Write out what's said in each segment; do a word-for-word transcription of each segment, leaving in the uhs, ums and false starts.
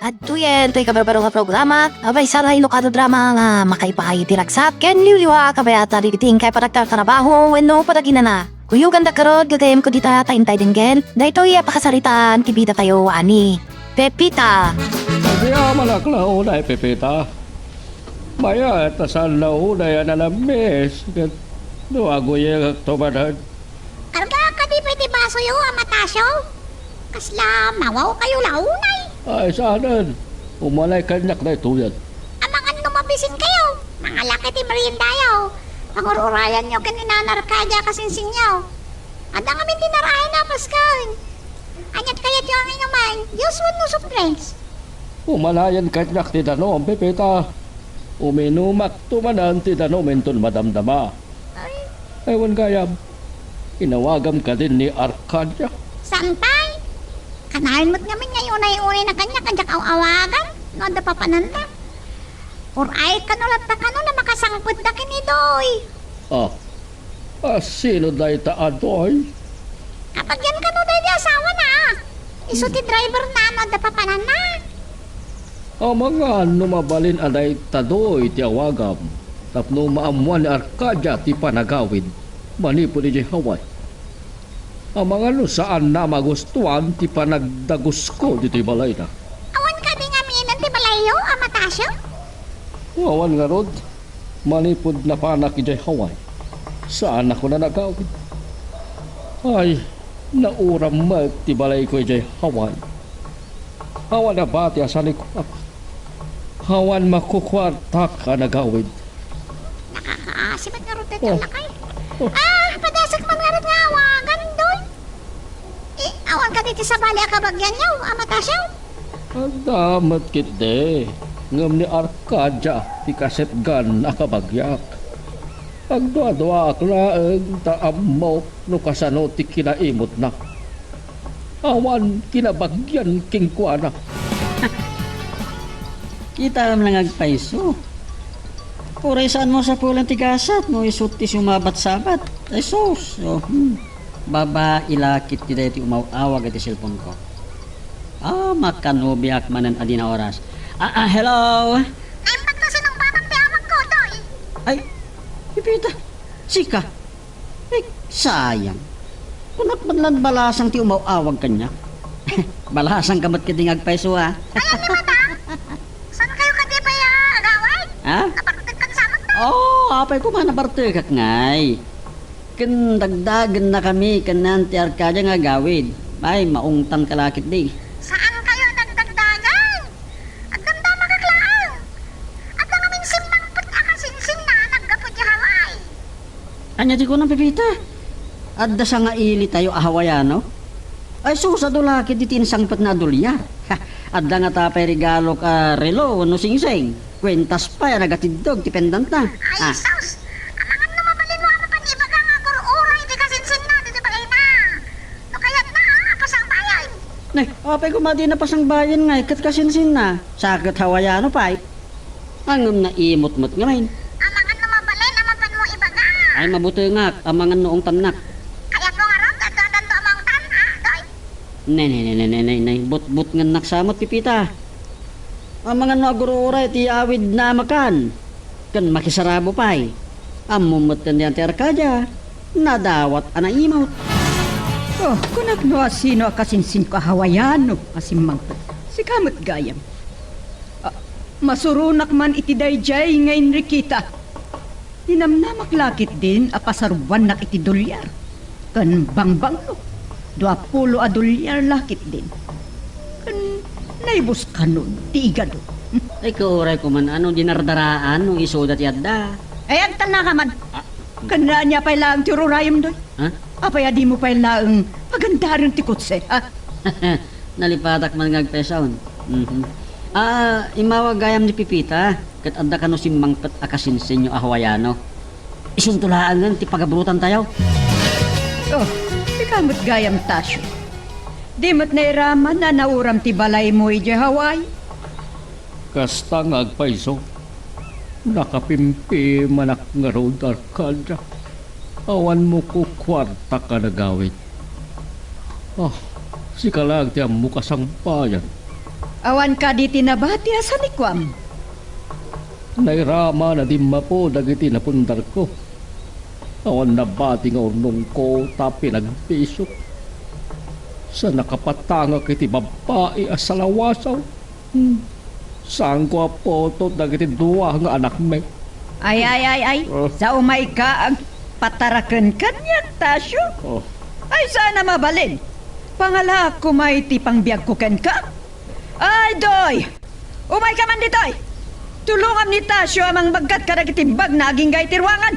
Adtoyen toy kabarbaro nga programa, a maysa nga inukado drama nga makaipaay ti ragsak ken liwliwa a kabayatan dagiti inkay panagtartarabaho wenno panaginana. Kuyogandak ngarud, gagayyemko dita ta intay denggen daytoy a pakasaritaan ti bidatayo a ni Pepita. Agyamanak la unay, Pepita. Mayat a saanna unay a nalamis ket no aguyengakto manen. Karga kadi pay ti basoyo, Ama Tasio? Kasla mawawkayo la unay? Ay, saanen. Umanay kaniak daytoyen. Amangan no mabisinkayo, mangalak iti meriendayo. Pangur-urayanyo ken ni Nana Arcadia a kasinsinyo. Adda ngamin ti naraay a paskan. Ania't kayatyo a inuman, juice wenno soft drinks? Umanayen kaniak ti danum, Pepita. Uminumakto manen ti danum inton madamdama. Ay. Ay, wen gayam, inawagam kadin ni Arcadia? Saan pay? Kanayon met ngamin nga unay-unay na kaniak, diak aw-awagan no adda papananna. Uray kano latta kano a makasangpetda ken ni Doy. Ah, a sino dayta a Doy? Kabagian kano daydi asawana. Isu ti driverna no adda papananna. Amangan no mabalin a dayta Doy ti awagam tapno maammoan ni Arcadia ti panagawid manipud idiay Hawaii. Amangan no saanna a magustuan ti panagdagusko ditoy balayna. Awan kadi ngaminen ti balayyo, Ama Tasio? Awan ngarud, manipud napanak idiay Hawaii. Saannak a nagawid. Ay, nauram met ti balayko idiay Hawaii. Awan abati a sanikuak. Awan makukuartak a nagawid. Nakakaasi met ngarud dayta a lakay. Oh. Ah, padasek man ngarud nga awagan, Doy. Eh, awan kadi ti sabali a kabagianyo, Ama Tasio? Adda met ketdi, ngem ni Arcadia ti kasetgan a kabagiak. Agduaduaak laeng ta ammok no kasano ti kinaimutna. Awan kinabagian kenkuana. Kitaem la nga agpayso. Uray saanmo a sapulen ti gasat no isu ti sumabat-sabat. Ay sus! Oh, hmm. Babai la ketdi daytoy umaw-awag iti cellphone-ko. Ah, makanobiak manen a dina oras. Ah, ah, hello? Naimbag ta sinungbatam ti awagko, Doy. Ay, Pepita, sika? Ay, sayang. Kunak man la balasang ti umaw-awag kaniak. Balasangka met ketdi nga agpayso, a. Ay, ania, madam? Saan kayo kadi pay, ah, agawid? Ha? Nabartek kan sa amin, tay. Oo, apay koma nabartekak ngay. Ken dagdagennakami ken ni Auntie Arcadia nga agawid. Ay, maungtanka la ketdi. Saan kayo nagdagdagan? Agdamdamakak laeng. Adda ngamin simmangpet a kasinsinna a naggapu idiay Hawaii. Ania ti kunam, Pepita? Adda sangailitayo a Hawaiano? Ay sus, adu la ketdi ti insangpetna a dolyar. Adda ngata pay regalok a relo wenno singsing. Kuentas pay a nagatiddog ti pendantna. Ay, ah, sus! Amangan no mabalinmo a mapan ibaga nga agur-uray ti kasinsinna ditoy balayna. No kayatna, a, a pasangbayan. Nay, apay koma a dina pasangbayan ngay ket kasinsinna? Sa ket Hawaiano pay. Ngem naimut met ngamin. Amangan no mabalin a mapanmo ibaga. Ay, mabutengak, amangan no ungtannak. Kayatmo ngarud, adda-addanto a maungtan, a, Doy? Nay, nay, nay, nay, nay, nay, nay, butbutngennak sa met, Pepita. Amangan no agur-uray ti awidna a makan. Ken makisarabo pay. Ammom met ken ni Auntie Arcadia, nadawat a naimut. Oh, kunak no asino a kasinsinko a Hawaiano a simmangpet. Sika met gayam. Ah, masuronak man iti daydiay nga Enriqueta. Ninamnamak la ketdin a pasaruboannak iti dolyar ken bangbanglo. Dua pulo a dolyar la ketdin. Ken naibus kanon ti igado. Ay, kauray koma no dinardaraan no isuda ti adda. Ay, agtannaka man. Ah. Ken ania pay laeng ti ururayem, Doy? Ha? Apay a dimo pay laeng pagandaren ti kotse, ha? Nalipatak man nga agpayso. Mhm. Ah, immawag gayam ni Pepita, ket adda kano simmangpet a kasinsinyo a Hawaiano. Isunto laengen ti pagabrutantayo. Oh, sika met gayam, Tasio. Di met nairaman a nauram ti balaymo idiay Hawaii? Kasta nga agpayso, nakapimpimanak ngarud, Arcadia. Awan mo kukuartak a nagawid. Ah, sika laeng ti ammok a sangbayan. Awan kadi ti nabati a sanikuam? Nairama na dimmapo dagiti napundarko. Awan nabati nga urnongko ta pinagbisok. Sa nakapatangak iti babbai a salawasaw. Hmm. Saanko a putot dagiti dua nga anakmi. Ay, ay, ay, ay. Oh. Sa umayka, agpataraken kaniak, Tasio. Oh. Ay, saan a mabalin? Pangalaak koma iti pangbiagko kenka. Ay, Doy! Umayka man ditoy! Tulongam ni Tasio a mangbaggat kadagiti bagna agingga iti ruangan.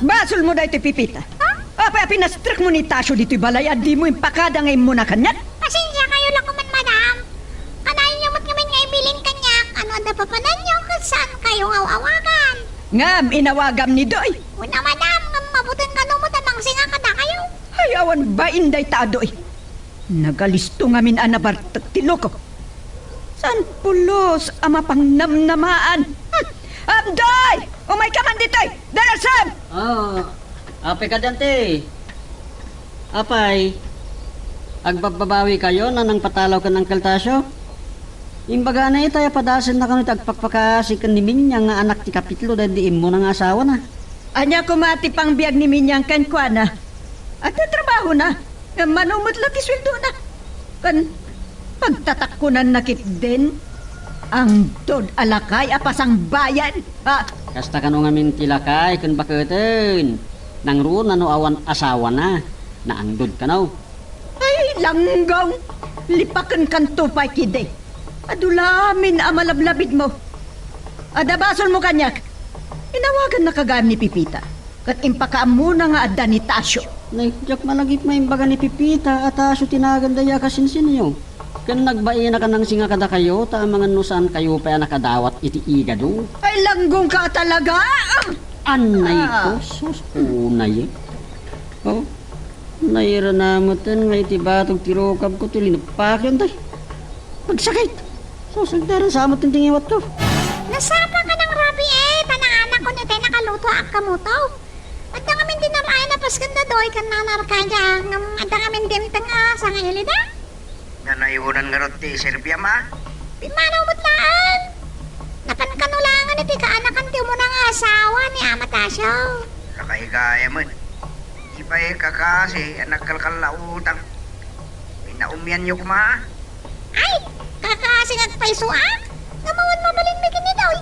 Basolmo daytoy, Pipita. Ha? Apay a pinastrekmo ni Tasio ditoy balay a dimo impakada nga immuna kaniak? Pasensiakayo la koman, madam. Kanayon met ngamin nga ibilin kaniak, ano adda papananyo ket saan kayo nga aw-awagan. Ngem inawagam ni Doy. Una, madam, ngem mabuting kano met a mangsinga kadakayo. Ay, awan bain dayta a Doy. Nagalisto ngamin a nabartek ti loko. Saan pulos a mapangnamnamaan? Hmm. Amday! Umayka man ditoy! Darasan! Ah, apay kadi, anti? Apay, agbabbabawikayo a nangpatalaw ken Uncle Tasio? Imbagana itay a padasenna kano iti agpakpakaasi ken ni Minyang nga anak ti kapitlo daydi immuna nga asawana. Ania koma ti pangbiag ni Minyang kenkuana? Agtatrabahona, ngem mano met la ti sueldona. Ken pagtatakkonanna ketdin, angdod a lakay a pasangbayan. Ha? Kasta kano ngamin ti lakay ken baketen. Nangruna no awan asawana, naangdod kano. Ay, langgong! Lipakenkanto pay ketdi. Adu la amin a malablabidmo. Adda basolmo kaniak. Inawagannaka gayam ni Pipita. Ket impakaammona nga adda ni Tasio. Nay, diak malagip nga imbaga ni Pipita a Tasio ti nagan dayta a kasinsinyo. Ken nagbainaka a nangsinga kadakayo, ta amangan no saankayo pay a nakadawat iti igado. Ay, langgongka talaga! Annay Ah. ko, sus, unay. Oh, nairana meten nga iti batog ti rukabko ti lineppaken, tay. Magsakit. Sus, agdaran sa meten ti ngiwatko. Nasapa ka nang rabi, eh, ta naanakon itay nakaluto a agkamuto. Adda ngamin ti narayan a pasken da Doy ken Nanang Arcadia, ngem adda ngamin dimteng a sangilida. Nga naiunan ngarud ti serbiam, a? Pimmanaw met laeng. Napan kano laengen iti kaanakan ti umuna nga asawa ni Ama Tasio. Nakaigaya met. Di pay kakasi a nagkalkal a utang. Pinaumyanyo koma. Ay, kakasi nga agpayso, a? Ngem awan mabalinmi ken ni Doy.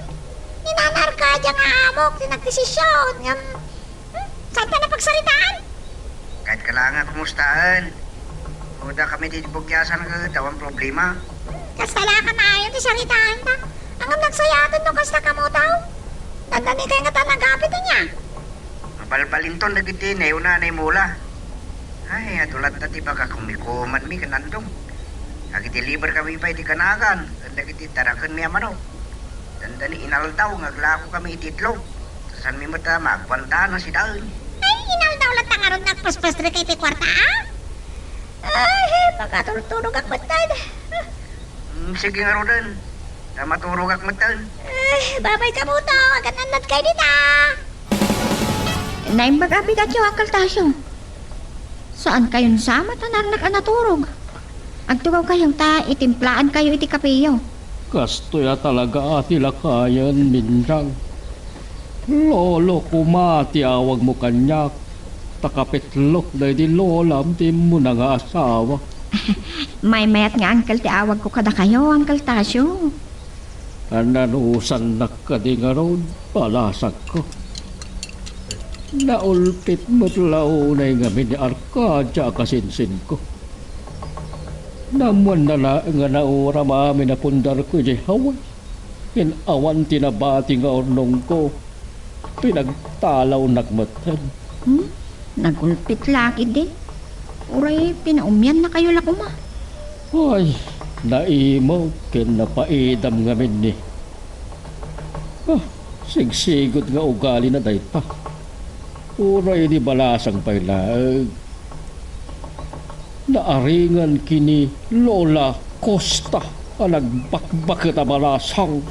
Ni Nanang Arcadia nga amok ti nagdesisyon, ngem Hmm, saan ta napagsaritaan? Ket kailangan kumustaen. Uda kami ti bugiasan ket awan problema. Hmm, kasta la a kanayon ti saritaanta. Ngem nagsayaten no kasta kamo taw. Dandani kay nga ta nagapit ania? Mabalbalinton dagiti naiuna a naimula. Ay, adu latta ti pakakumikumanmi ken Andong. Agideliver kami pay ti kanagan ken dagiti tarakenmi a manok. Dandani inaldaw nga aglako kami iti itlog. Saanmi met a maagwanta a nasidaen. Ay, inaldaw latta ngarud nga agpaspastre ka iti kuarta, a? Ay, makaturturogak metten. Mm, sige ngaruden. Ta maturogak metten. Ay, babay kamo to. Agan-annad kay dita. Naimbag a bigatyo, Uncle Tasio. Saan kayon sa met a narnak a naturog? Agtugawkayo ta itimplaan kayo iti kapeyo. Kastoy a talaga a ti lakayen, Minyang. Lolo koma ti awagmo kaniak, ta kapitlok daydi lolam ti immuna nga asawa. Maymayat nga uncle ti awagko kadakayo, Uncle Tasio. Ananusannak kadi ngarud, balasangko. Naulpit met la unay ngamin ni Arcadia a kasinsinko. Naammoanna laeng nga nauram amin a pundarko idiay Hawaii. Ken awan ti nabati nga urnongko. Pinagtalawnak metten. Hmm? Nagulpit la ketdi. Uray pinaumyannakayo la koma. Ay, naimog ken napaidam ngamin ni. Ah, sigsigud nga ugalina dayta. Uray di balasang pay laeng. Naaringan ken ni Lola Costa a nagbakbaket a balasang.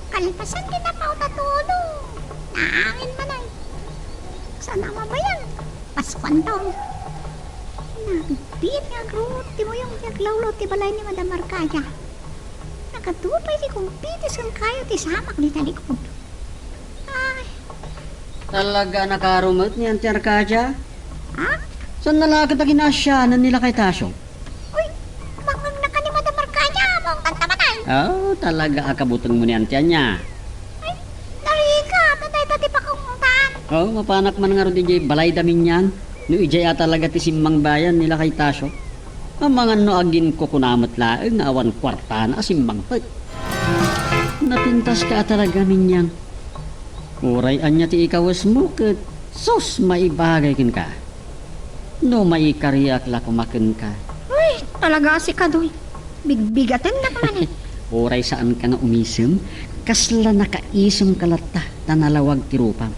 Kalpasan ti napaw-, natulog. Naangin man ay. Saan a mabayag? Paskuan daw. Biit nga agruot ti muyong ti aglawlaw ti balay ni Madam Arcadia. Nagadu pay ti kumpides ken kayo ti samak dita likod. Ay. Talaga a nakaro met ni Auntie Arcadia? Ha? Saan na la ket a kinasianan ni Lakay Tasyo? Uy, mangngegna ka ni Madam Arcadia, maungtan ta man ay. Oh, talaga a kabutengmo ni Auntie ania? Ay, narika, ta dayta ti pakaungtan. Oh, mapanak man ngarud idiay balay da Minyang. No idiay a talaga ti simmangbayan ni Lakay Tasyo. Amangan no aginkukuna met laeng nga awan kuartana a simmangpet. Napintaska a talaga, Minyang. Uray ania ti ikawesmo ket sus, maibagay kenka. No maikariak la koma kenka. Uy, talaga a sika, Doy. Bigbigatennak manen. Uray saanka nga umisem, kasla nakaisemka latta ta nalawag ti rupam.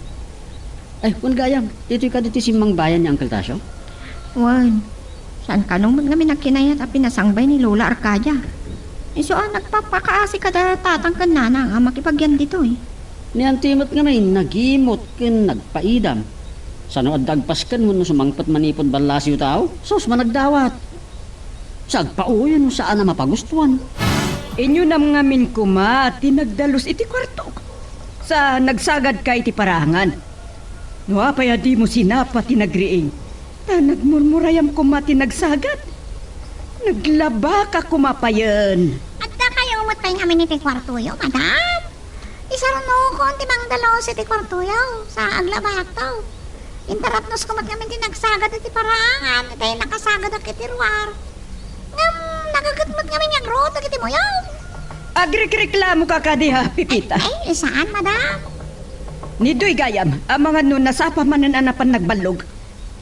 Ay, wen gayam, ditoy kadi ti simmangbayan ni Uncle Tasyo? Wen, saan kano met ngamin a kinayat a pinasangbay ni Lola Arcadia? Isu a nagpapakaasi kada tatang ken nanang a makipagyan ditoy. Ni Auntie met ngamin, nagimot ken nagpaidam. Saan no adda agpasken wenno sumangpet manipud ballasiw tao? Sus, managdawat. Sagpaoyo no saan a mapagustuan. Inyunam ngamin koma ti nagdalus iti kuartok. Sa nagsagadka iti paraangan. No apay a dimo sinapa ti nagriing, ta nagmurmurayam koma ti nagsagad. Naglabaka koma payen. Adda kayo met pay ngamin iti kuartoyo, madam? Isarunokon ti mangdalus iti kuartoyo, sa aglabakto. Intarapnosko met ngamin ti nagsagad iti paraangan, itay nakasagadak iti ruar. Ngem nagaget met ngamin nga agruot dagiti muyong. Agrikreklamoka kadi, ha, Pipita? Ay, ay, saan, madam? Ni Doy gayam, amangan no nasapa manen a napan nagballog.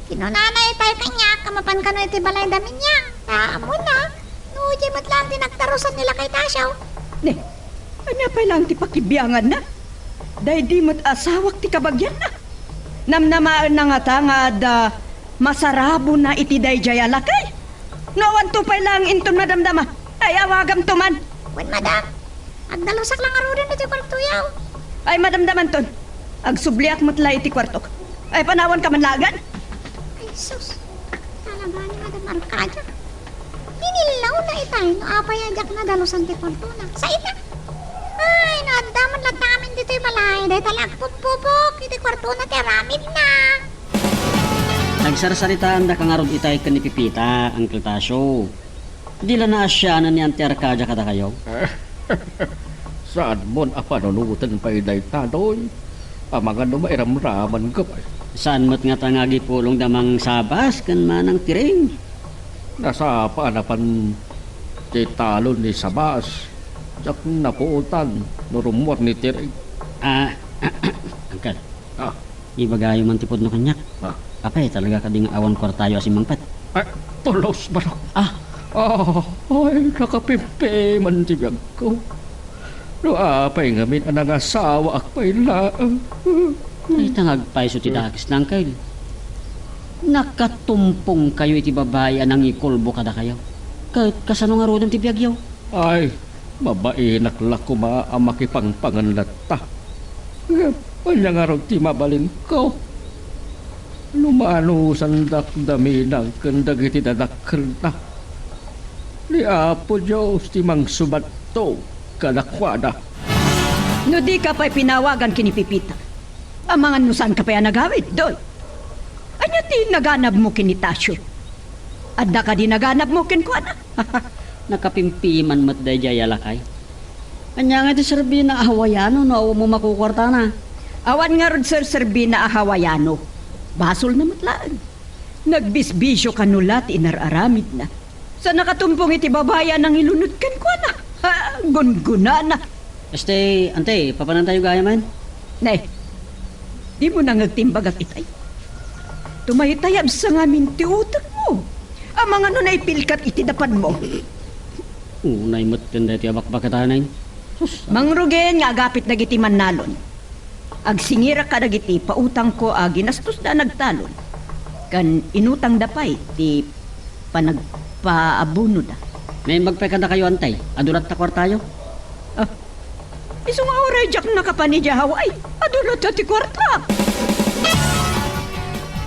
Kinunana itay kaniak a mapan kano iti balay da Minyang. Ta ammoenna, no idiay met laeng ti nagdarusan ni Lakay Tasyo. Ne, ania pay laeng ti pakibianganna? Daydi met asawak ti kabagianna. Namnamaenna ngata nga adda masarabona iti daydiay a lakay? No awanto pay laeng inton madamdama, ay awagamto man. Wen, madam. Agdalusak la ngaruden iti kuartoyo. Ay, madamdamanton. Agsubliak met la iti kuartok. Ay, panawanka man laengen. Ay, sus. Talaga ni Madam Arcadia. Inillawna itay no apay a diak nadalusan ti kuartona. Sa ita? Ay, no adda met latta amin ditoy balay, dayta la agpupupok iti kuartona ti aramidna. Nagsarsaritaandaka ngarud itay ken ni Pipita, Uncle Tasyo. Di la naasianan ni Auntie Arcadia kadakayo? Saanmon a panunoten pay dayta, Doy. Amangan no mairamramanka pay. Saan met ngata nga agipulong da Mang Sabas ken Manang Tiring? Nasapa a napan ti talon ni Sabas. Diak napuotan no rummuar ni Tiring. Ah, Uncle. Ah. Ibagayo man ti pudno kaniak. Ah. Apay, talaga kadi nga awan kuartayo a simmangpet? Ay, pulos, manok. Ah. Ah, ay, nakapimpiman ti biagko. No apay ngamin a nangasawaak pay laeng. Ay, ta nga agpayso ti dakes, Uncle. Nakatumpongkayo iti babai a nangikulbo kadakayo. Ket kasano ngaruden ti biagyo? Ay, mabainak la koma a makipangpangan latta. Ngem ania ngarud ti mabalinko? No maanusandak da Minang ken dagiti dadakkelna, ni Apo Dios ti mangsubato kadakuada. No dika pay pinawagan ken ni Pipita, amangan no saanka pay a nagawid, Doy. Ania ti naganabmo ken ni Tasyo? Adda kadi naganabmo kenkuana? Nakapimpiman met daydiay a lakay. Ania nga ti serbina a hawaiano no awanmo makukuartana? Awan ngarud serserbina a hawaiano. Basolna met laeng. Nagbisbisio kano la ti inar-aramidna. Sa nakatumpong iti babai a nangilunod kenkuana. Ha, gungunana. Este, ante, papanantayo gayam? Ne, dimo nangag ti imbagak itay. Tumaytayabsa ngamin ti utekmo. Amangan no naipilkat iti dapanmo. Unay met ken daytoy a bakbakatan. Sus. Mangrugen nga agapit dagiti mannalon. Agsingirak kadagiti pautangko a ginastos da nagtalon. Ken inutangda pay ti panagpaabonoda. Naimbag pay kadakayo, ante, adu latta kuartayo? Ah, isu nga uray diak nakapan idiay Hawaii, adu latta ti kuarta.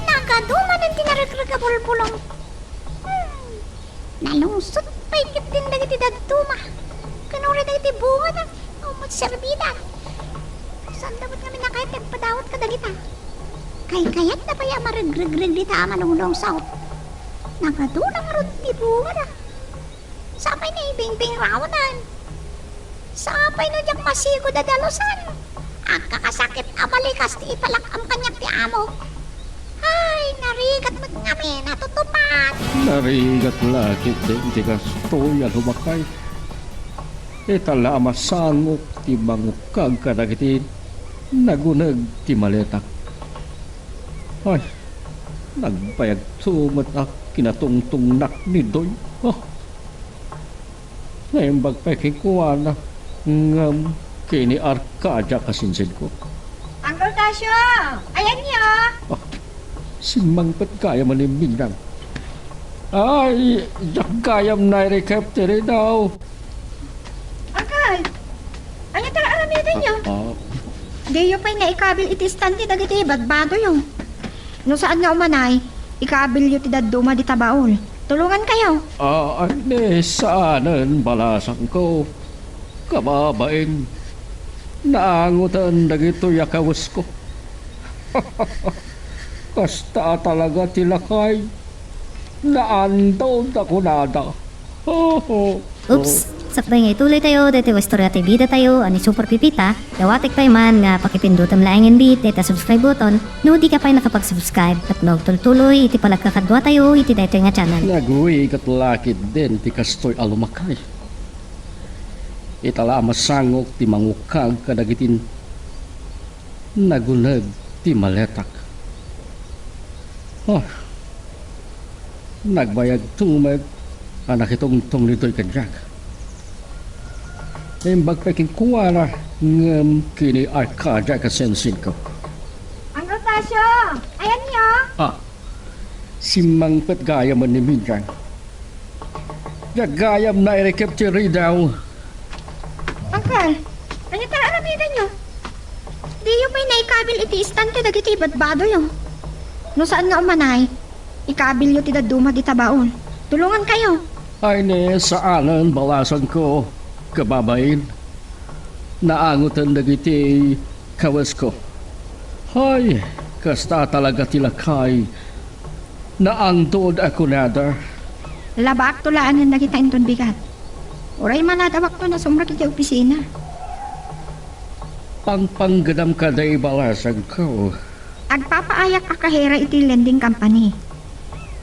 Nagadu manen ti narekrek a bulbulong. Nalungsot pay ketdin dagiti dadduma. Ken uray dagiti bungana, umot serbida. Saan da met ngamin a kayat ti agpadawat kadagita? Kaykayatda pay a maregregreg dita a malunglungsot. Nagaduna ngarud ti bungada. Sapay no ibingbingrawanan. Sapay no diak masigud a dalusan. Agkakasakit a balikas ti ipalak-am kaniak ti amo. Ay, narigat met ngamin a tutupat. Narigat la ketdin ti kastoy a lumakay. Ita la a masangok ti mangukkag kadagiti naguneg ti maletak. Ay, nagbayagto met a kinatungtungnak ni Doy. Ah. Naimbag pay kenkuana ngem ken ni Arcadia a kasinsinko. Uncle Tasio, ayanyo? Ah, simmangpet gayam ni Minang. Ay, diak gayam nairikep ti ridaw. Uncle, ania ti ar-aramidenyo? Ah, ah. Diyo pay naikabil iti istante dagiti badbadoyo. No saan nga umanay, ikabilyo ti dadduma dita baul. Tulongankayo. Ah, ay, ni saanen, balasangko. Kababain, naangoten dagitoy a kawesko. Kasta a talaga ti lakay. Naandol da kunada. Oops! Sakbay nga ituloy tayo, daytoy nga istorya ti bida tayo, a ni Super Pipita, dawatek pay man nga pakipindutem laengen bi dayta subscribe button, no dika pay nakapag-subscribe, tapno agtultuloy iti panagkakadua tayo iti daytoy nga channel. Nagrigat la ketdin ti kastoy a lumakay. Ita la a masangok ti mangukkag kadagiti naguneg ti maletak. Ah, nagbayagto met a nakitungtong ditoy kadiak. Naimbag pay kenkuana ngem ken ni Arcadia a kasinsinko. Uncle Tasio, ayanyo? Ah, simmangpet gayam ni Minang. Diak gayam nairikep ti ridaw. Uncle, ania ti ar-aramidenyo? Diyo pay naikabil iti istante dagiti badbadoyo. No saan nga umanay, ikabilyo ti dadduma dita baul. Tulongankayo. Ay, ni saanen, balasangko, kababain. Naangoten dagiti kawesko. Hay, kasta talaga ti lakay. Naandol a kunada. Labaakto laengen dagita inton bigat. Uray maladawakto a sumrek iti opisina. Pangpanggadam kadi, balasangko. Agpapaayak a kahera iti lending company.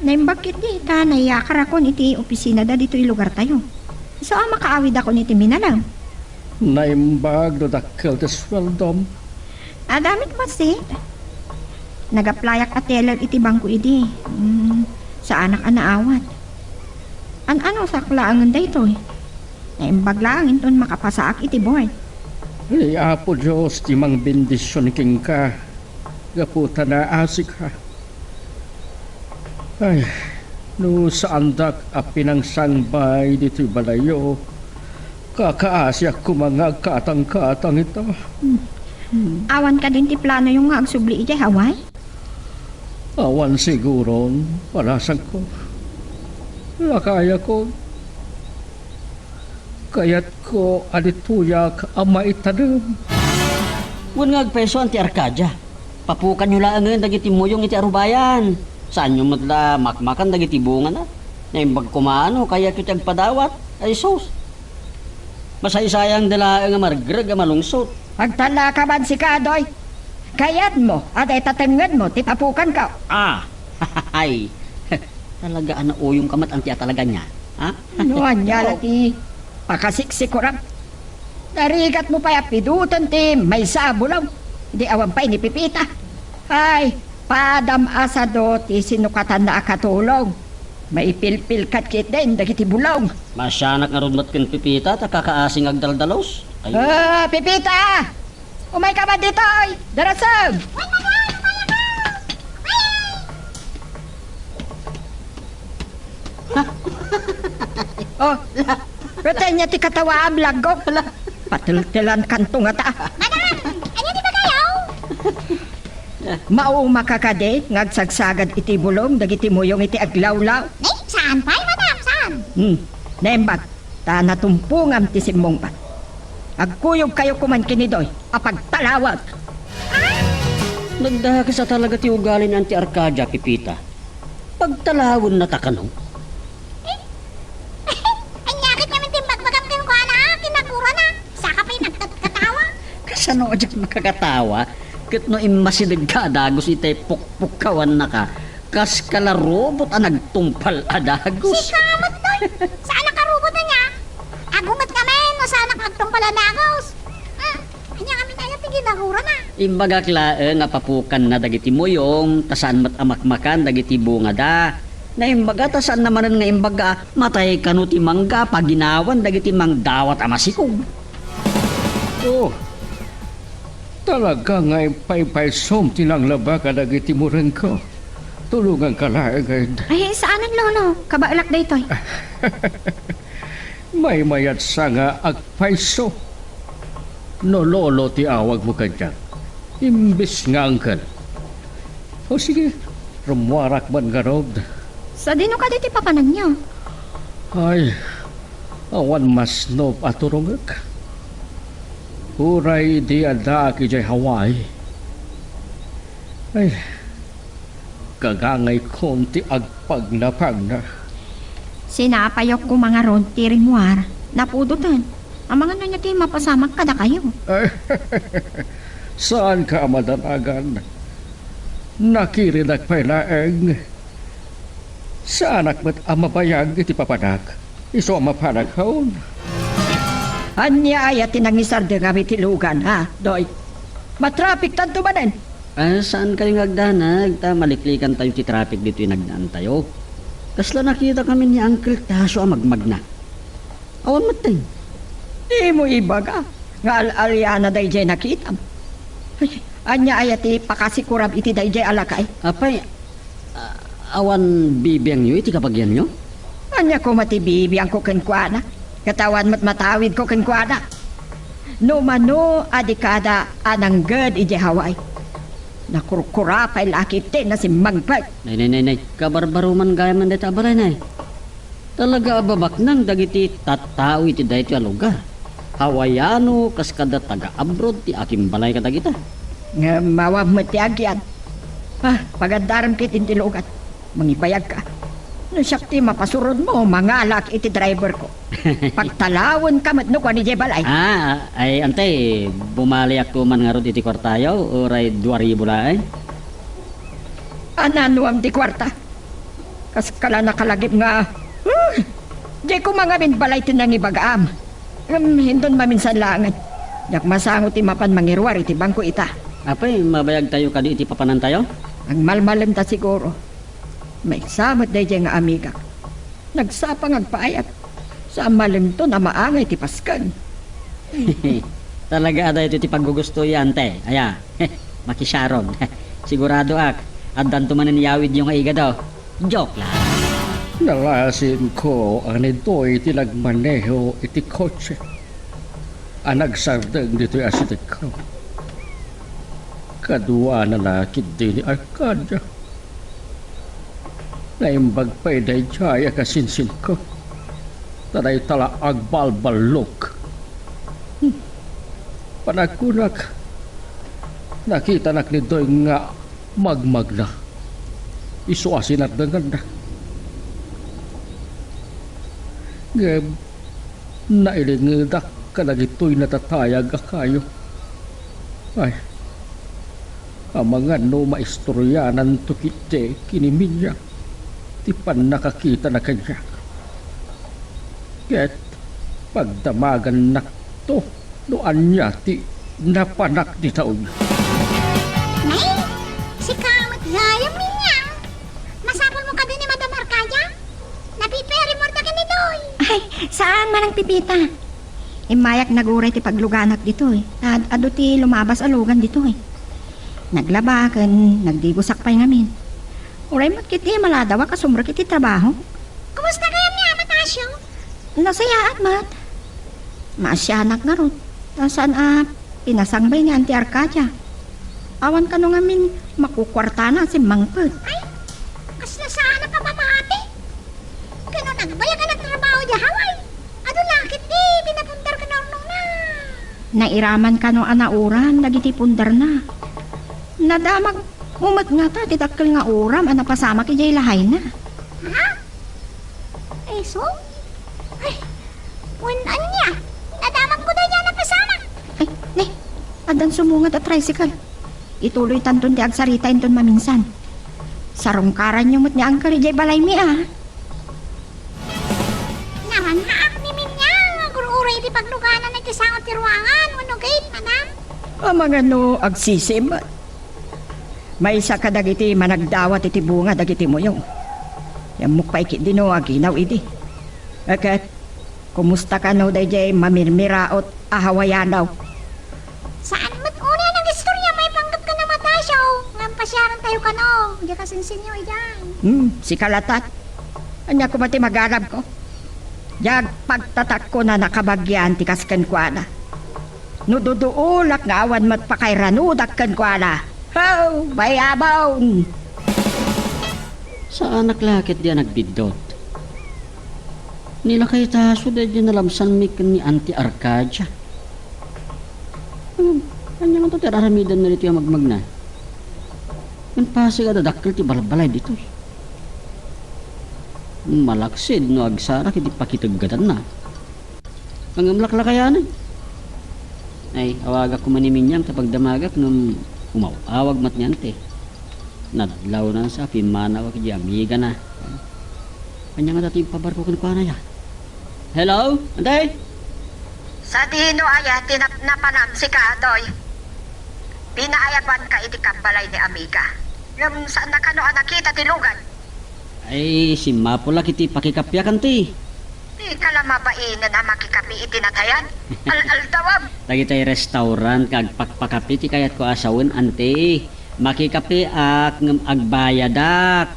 Naimbag ketdi ta nayakarakon iti opisinada ditoy lugartayo. Isu a makaawidakon iti minalem. Naimbag no dakkel ti sueldom. Adda met bassit. Nag-applyak a teller iti bangko idi. Hmm, saanak a naawat. An-anusak laengen daytoy. Naimbag laeng inton makapasaak iti board. Ni Apo Dios ti mangbendision kenka gapu ta naasika. Ay, no saandak a pinangsangbay ditoy balayyo, kakaasiak koma nga agkatangkatang ita. Awan kadin ti planoyo nga agsubli idiay Hawaii? Awan siguron, balasangko. Lakayakon. Kayatko a ditoyak a maitadem. Wen nga agpayso, Auntie Arcadia. Papukanyo laengen dagiti muyong iti arubayan. Saanyo met la makmakan dagiti bungana. Naimbag koma no kayatyo ti agpadawat. Ay sus! Masaysayangda laeng a maregreg a malungsot. Agtalaka man sika, Doy. Kayatmo a dayta tengngedmo ti papukanko? Ah, ay. Talaga a nauyongka met, Auntie, a talaga nia, ha? No ania la ti pakasiksikuram? Narigatmo pay a piduten ti maysa a bulong. Di awan pay ni Pipita. Ay, padam a sado ti sinukatanna a katulong. Maipilpilkat ketdin dagiti bulong. Masianak ngarud met ken Pipita ta kakaasi nga agdaldalus. Ay. Ah, Pipita! Umayka man ditoy! Darasem! Oh, reten nia ti katawaam, laggok. Patiltilankanto ngata. Madam, ania ti bagayo? Maumaka kadi nga agsagsagad iti bulong dagiti muyong iti aglawlaw? Nay, saan pay, madam, saan? Hmm, naimbag, ta natumpongam ti simmungbat. Agkuyogkayo koman ken ni Doy a pagtalawek. Nagdakes a talaga ti ugali ni Auntie Arcadia, Pepita. Pagtalawennata kano? Ania ket ngamin ti imbagbagam kenkuana, a kinagurana? Saka pay nagkatkatawa. Kasano a diak makakatawa? Ket no immasidegka a dagus itay pukpukkawannaka, kas kala robot a nagtungpal a dagus. Sika met, Doy. Saanak a robot ania? Agunget ngamin no saanak nagtungpal a dagus. Hmm, ania ngamin aya ti ginagurana? Imbagak laeng a papukanna dagiti muyong, ta saan met a makmakan dagiti bungada. Naimbaga ta saanna manen nga imbaga a matay kano ti mangga a paginawan dagiti mangdawat a masikog. Oh, talaga nga impaypaysom ti nanglaba kadagiti murengko. Tulonganka laeng, Ed. Ay, saanen, Lolo. Kabaelak daytoy. Maymayatsa nga agpayso. No lolo ti awagmo kaniak, imbes nga angkel. O sige, rummuarak man ngarud. Sadino kadi ti papananyo? Ay, awan masnop a turongek. Uray idi addaak idiay Hawaii. Ay, gagangaykon ti agpagnapagna. Sinapayok koma ngarud ti rimmuar. Napudoten. Amangan no ania ti mapasamak kadakayo. Saanka a madanagan. Nakiridak pay laeng. Saanak met a mabayag iti papanak. Isu a mapanak, haun. Ania aya ti nangisardengam iti lugan, ha, Doy? Matrapiktanto manen. Ah, saankayo nga agdanag, ta maliklikantayo ti traffic ditoy nagdaantayo. Kasla nakitakami ni Uncle Taso a magmagna. Awan metten. Dimo ibaga nga al-aliana daydiay nakitam. Ay, ania aya ti pakasikuram iti daydiay a lakay? Apay, a-, awan bibiangyo iti kabagianyo? Ania koma ti bibiangko kenkuana? Ket awan met matawidko kenkuana. No mano a dekada a nangged idiay Hawaii. Nakurkura pay la a ketdi a simmangpet. Nay, nay, nay, nay. Kabarbaruman gayam dayta a balay, nay. Talaga a babaknang dagiti tattao iti daytoy a lugar. Hawaiano kas kada taga-abroad ti akimbalay kadagita. Ngem awan met ti agyat. Ah, pagaddarem ketdin ti lugan. Mangibayagka. No siak ti mapasurodmo, mangalak iti driverko. Pagtalawenka met no kuan idiay balay. Ah, ay, ante, bumaliakto man ngarud iti kuartayo, uray dua ribu laeng. Ananuam ti kuarta? Kas kala nakalagip nga, huh, diko mangamin balay ti nangibagaam. Ngem hinton maminsan laengen. Diak masango ti mapan mangiruar iti bangko ita. Apay, mabayagtayo kadi iti papanantayo? Agmalmalemta siguro. Maysa met daydiay nga amigak. Nagsapa nga agpaayat. Sa malemton a maangay ti pasken. Talaga a daytoy ti paggugustoyo, ante. Aya, makisarog. Siguradoak, addanto manen yawidyo nga igado. Joke lang. Nalasinko a ni Doy ti nagmaneho iti kotse a nagsardeng ditoy a sitekko. Kaduana la ketdi ni Arcadia. Naimbag pay daydiay a kasinsinko. Ta dayta la agbalballok. Hmm. Panagkunak, nakitanak ni Doy nga magmagna. Isu a sinardenganna. Ngem nailingedak kadagitoy natatayag a kayo. Ay, amangan no maistoryananto ketdi ken ni Minya ti pannakakitana kaniak. Ket pagdamagannakto no ania ti napanak dita unay. Nay, sika met gayam, Minya. Masapulmo kadi ni Madam Arcadia? Napipiri mo ta ken ni Doy. Ay, saan, Manang Pepita. Immayak naguray ti pagluganak ditoy. Ad-adu ti lumabas a lugan ditoy. Naglaba ken nagdigosak pay ngamin. Uray met ketdi maladawak a sumrek iti trabaho. Kumusta gayam ni Ama Tasio? Nasayaat met. Maasianak ngarud. Ta saan a pinasangbay ni Auntie Arcadia. Awan kano ngamin makukuartana a simmangpet. Ay, kasla saan a pamamati. Kano nagbayag a nag- Yahaway! Adu la ketdi pinapundar ken urnongna. Nairaman kano a nauran dagiti pundarna. Nadamagmo met ngata ti dakkel nga uram a napasamak idiay lahayna. Ha? Isu? Ay, wen ania? Nadamagmo daydiay a napasamak. Ay, ne, addan sumungad a tricycle. Ituloytanton ti agsarita inton maminsan. Sarungkaranyo met ni Uncle idiay balaymi, a. Naranhaak ni Minyang nga agur-uray iti paglugananna iti sango ti ruangan wenno gate, madam. Amangan no agsisi met. Maysa kadagiti managdawat iti bunga dagiti muyong. Yammok pay ketdi no aginaw idi. Ket, kumusta kano daydiay mamirmiraot a Hawaiano? Saan met unay a nagistorya maipanggep ken ni Matasio nga impasiarantayo kano, diak a sinsinyo idiay. Hmm, sika latta. Ania koma ti maganabko? Diak pagtatakon a nakabagian ti kas kenkuana. No duduolak nga awan met pakairanudak kenkuana. Ho! Bayabon! Saanak la ketdi a nagbiddut. Ni lakay Tasio daydiay nalabsanmi ken ni Auntie Arcadia. Hmm, ania man to ti ar-aramidenna ditoy a magmagna? Wen pasig a dadakkel ti balbalay ditoy. Malaksid no agsarak iti pakiteggetanna. Ngem laklakayanen. Ay, awagak koma ni Minyang ta pagdamagak ngem umaw-awag met ni Auntie. Nadlawnan sa pimmanawak idiay amigana. Ania ngata ti impabarko kenkuana ya? Hello, Auntie? Sadino aya ti napnapanam, sika, Doy? Pinaayabanka iti kabbalay ni amiga. Ngem saanna kano a nakita ti lugad? Ay, simmapulak iti pakikapiak, Auntie. Dika la mabainen a makikapi iti natayan. Al-aldawam. Dagitay restaurant nga agpakpakapi ti kayatko a sawen, Auntie. Makikapiak ngem agbayadak.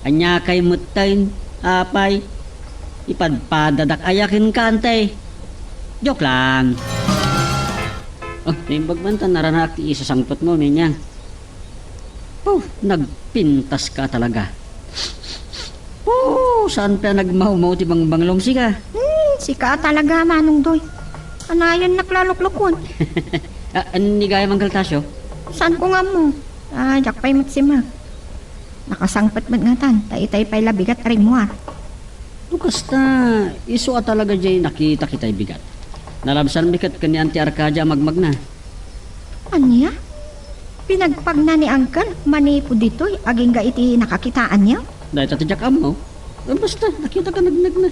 Aniakay metten, apay? Ipadpadadak aya kenka, Auntie? Joke lang. Oh, naimbag man ta naranhaak ti isasangpetmo, Minyang. Puh, nagpintaska talaga. Puh, saan pay a nagmawmaw ti bangbanglom, sika? Hmm, sika talaga, Manong Doy. Anayannak la luklukon. Ah, ni gayam, Uncle Tasio? Saanko nga ammo? Ah, diak pay met simrek. Nakasangpet met ngatan, ta itay pay la bigat a rimmuar. No kasta, isu a talaga diay nakitak itay bigat. Nalabsanmi ket ken ni Auntie Arcadia a magmagna. Ania? Pinagpagna ni Uncle manipud ditoy agingga iti nakakitaanyo? Dayta ti diak ammo. Basta, nakitak a nagnagna.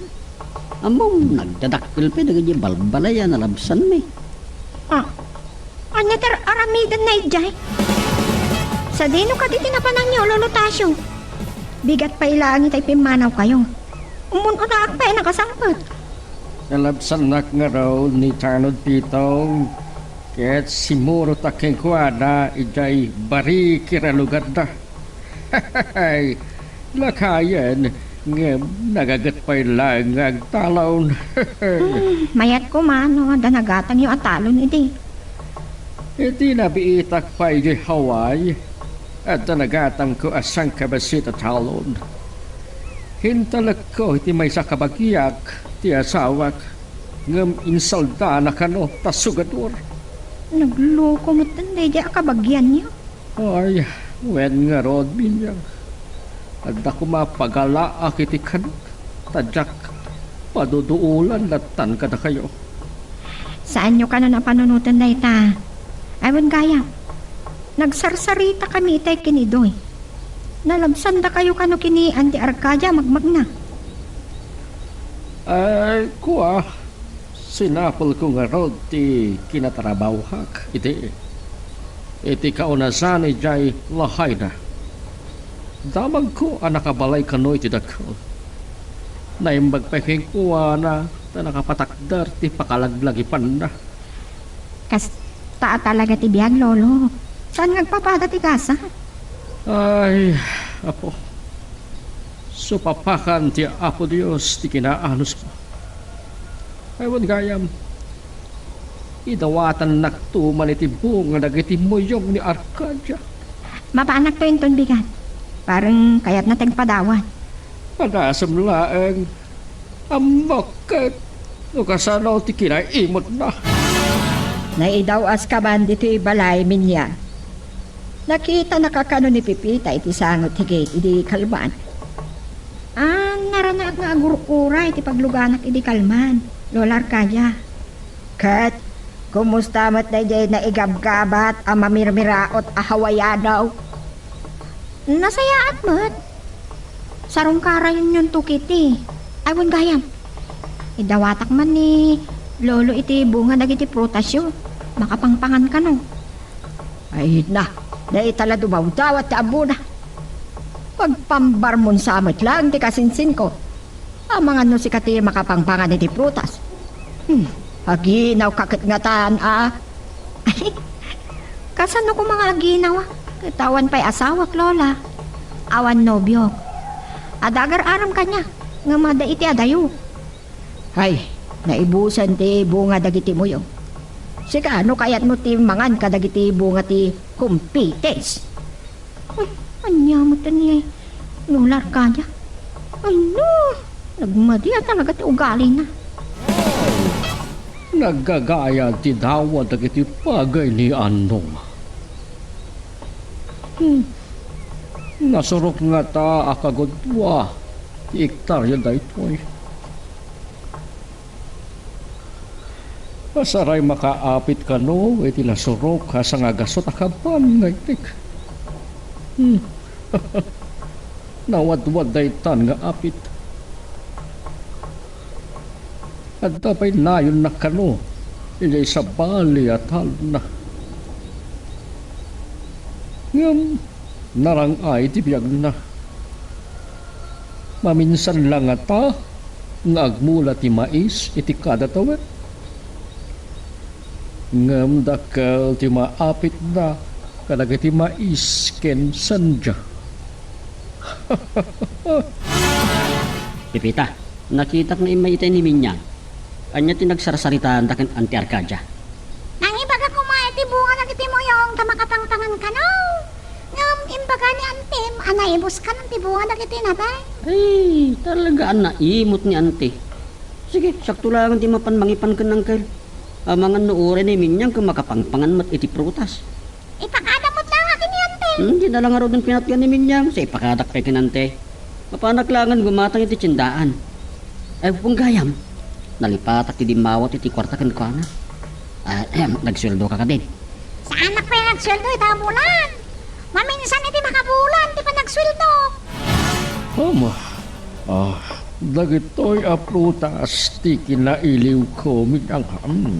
Ammom, nagdadakkel pay dagiti balbalay a nalabsanmi. Ah, ania ti ar-aramidenna idiay? Sadino kadi ti napananyo, Lolo Tasio? Bigat pay laeng itay pimmanawkayo. Ummun-unaak pay a nakasangpet. Nalabsannak ngarud ni Tanod Pitong, ket simmurotak kenkuana idiay barikir a lugarda. Hay, lakayen, ngem nagaget pay laeng nga agtalon. Hmm, mayat koma no adda nagatangyo a talon idi. Iti nabiitak pay idiay Hawaii, adda nagatangko a sangkabassit a talon. Intalekko iti maysa a kabagiak ti asawak, ngem insaldana kano ta sugadur. Nagloko metten daydiay a kabagianyo. Ay, wen ngarud, Minyang. Adda koma pagalaak iti kanak, ta diak paduduolan lattan kadakayo. Saanyo kano a panunoten dayta? Ay, wen gayam. Nagsarsaritakami itay ken ni Doy. Nalabsandakayo kano ken ni Auntie Arcadia a magmagna. Ay, kua, sinapulko ngarud ti kinatrabahoak iti, iti kaunasan idiay lahayna. Damagko a nakabalay kano iti dakkel. Naimbag pay kenkuana ta nakapatakder ti pakalaglagipanna. Kasta a talaga ti biag, Lolo. Saan nga agpapada ti gasat? Ay, Apo, supapakan ti Apo Dios ti kinaanusmo. Ay, wen gayam, idawatannakto man iti bunga dagiti muyong ni Arcadia. Mapanakto inton bigat. Bareng kayatna ti agpadawat. Padasem laeng. Ammok ket no kasano ti kinaimutna. Naidaw-aska man ditoy balay, Minyang. Nakitanaka kano ni Pepita iti sango ti gate idi kalman? Ah, naranaak nga agur-uray ti pagluganak idi kalman, Lola Arcadia. Ket, kumusta met daydiay naigabgabat a mamirmiraot a Hawaiano? Nasayaat met. Sarungkarayonto ketdi. Ay, wen gayam. Idawatak man ni Lolo iti bunga dagiti prutasyo. Makapangpangan kano. Ay na, dayta la dumawdawat ti ammona. Pagpambarmon sa met laeng ti kasinsinko. Amangan no sika ti makapangpangan iti prutas. Hmm, aginawka ket ngatan, a? Kasano koma nga aginaw, a? Ket awan pay asawak, Lola. Awan nobiok. Adda agar-aram kaniak, ngem adda iti adayo. Hay, naibusen ti bunga dagiti muyo. Sika, no kayatmo ti mangan kadagiti bunga ti kumpites? Ay, ania met ni Lola Arcadia? Ay, no! Nagmadi a talaga ti ugalina. Naggagayad ti dawat dagiti bagay ni Annong. Hmm. Nasurok ngata a kagudua ti ektarya daytoy. Saray makaapit kano iti nasurok a sangagasut a kaban nga itik. Hmm. Nawadwad daytan nga apit. Adda pay nayonna kano idiay sabali a talonna. Ngem narang-ay ti biagna. Maminsan la ngata nga agmula ti mais iti kada tawen. Ngem dakkel ti maapitda kadagiti mais ken sandya. Pepita, nakitak nga immay itay ni Minyang. Ania ti nagsarsaritaanda ken Auntie Arcadia? Nangibaga koma iti bunga dagiti muyong ta makapangpangan kano. Ngem imbaga ni Antem a naibus kano ti bunga dagiti natay. Ay, talaga a naimut ni Ante. Sige, sakto laeng ti mapan mangipan ken Uncle. Amangan no uray ni Minyang ket makapangpangan met iti prutas. Ipakada met laeng ken ni Antem. Hmm, dina la ngaruden pinatgan ni Minyang, sa ipakadak pay ken Ante. Mapanak laengen gumatang iti tiendaan. Ay, wen gayam, nalipatak ti dimmawat iti kuarta kenkuana. Ah, nagsueldo ka kadin? Saanak pay nagsueldo ita a bulan. Maminsan iti makabulan ti panagsueldo. Ama, ah, dagitoy a prutas ti kinailiwko, Minyang. Hmm.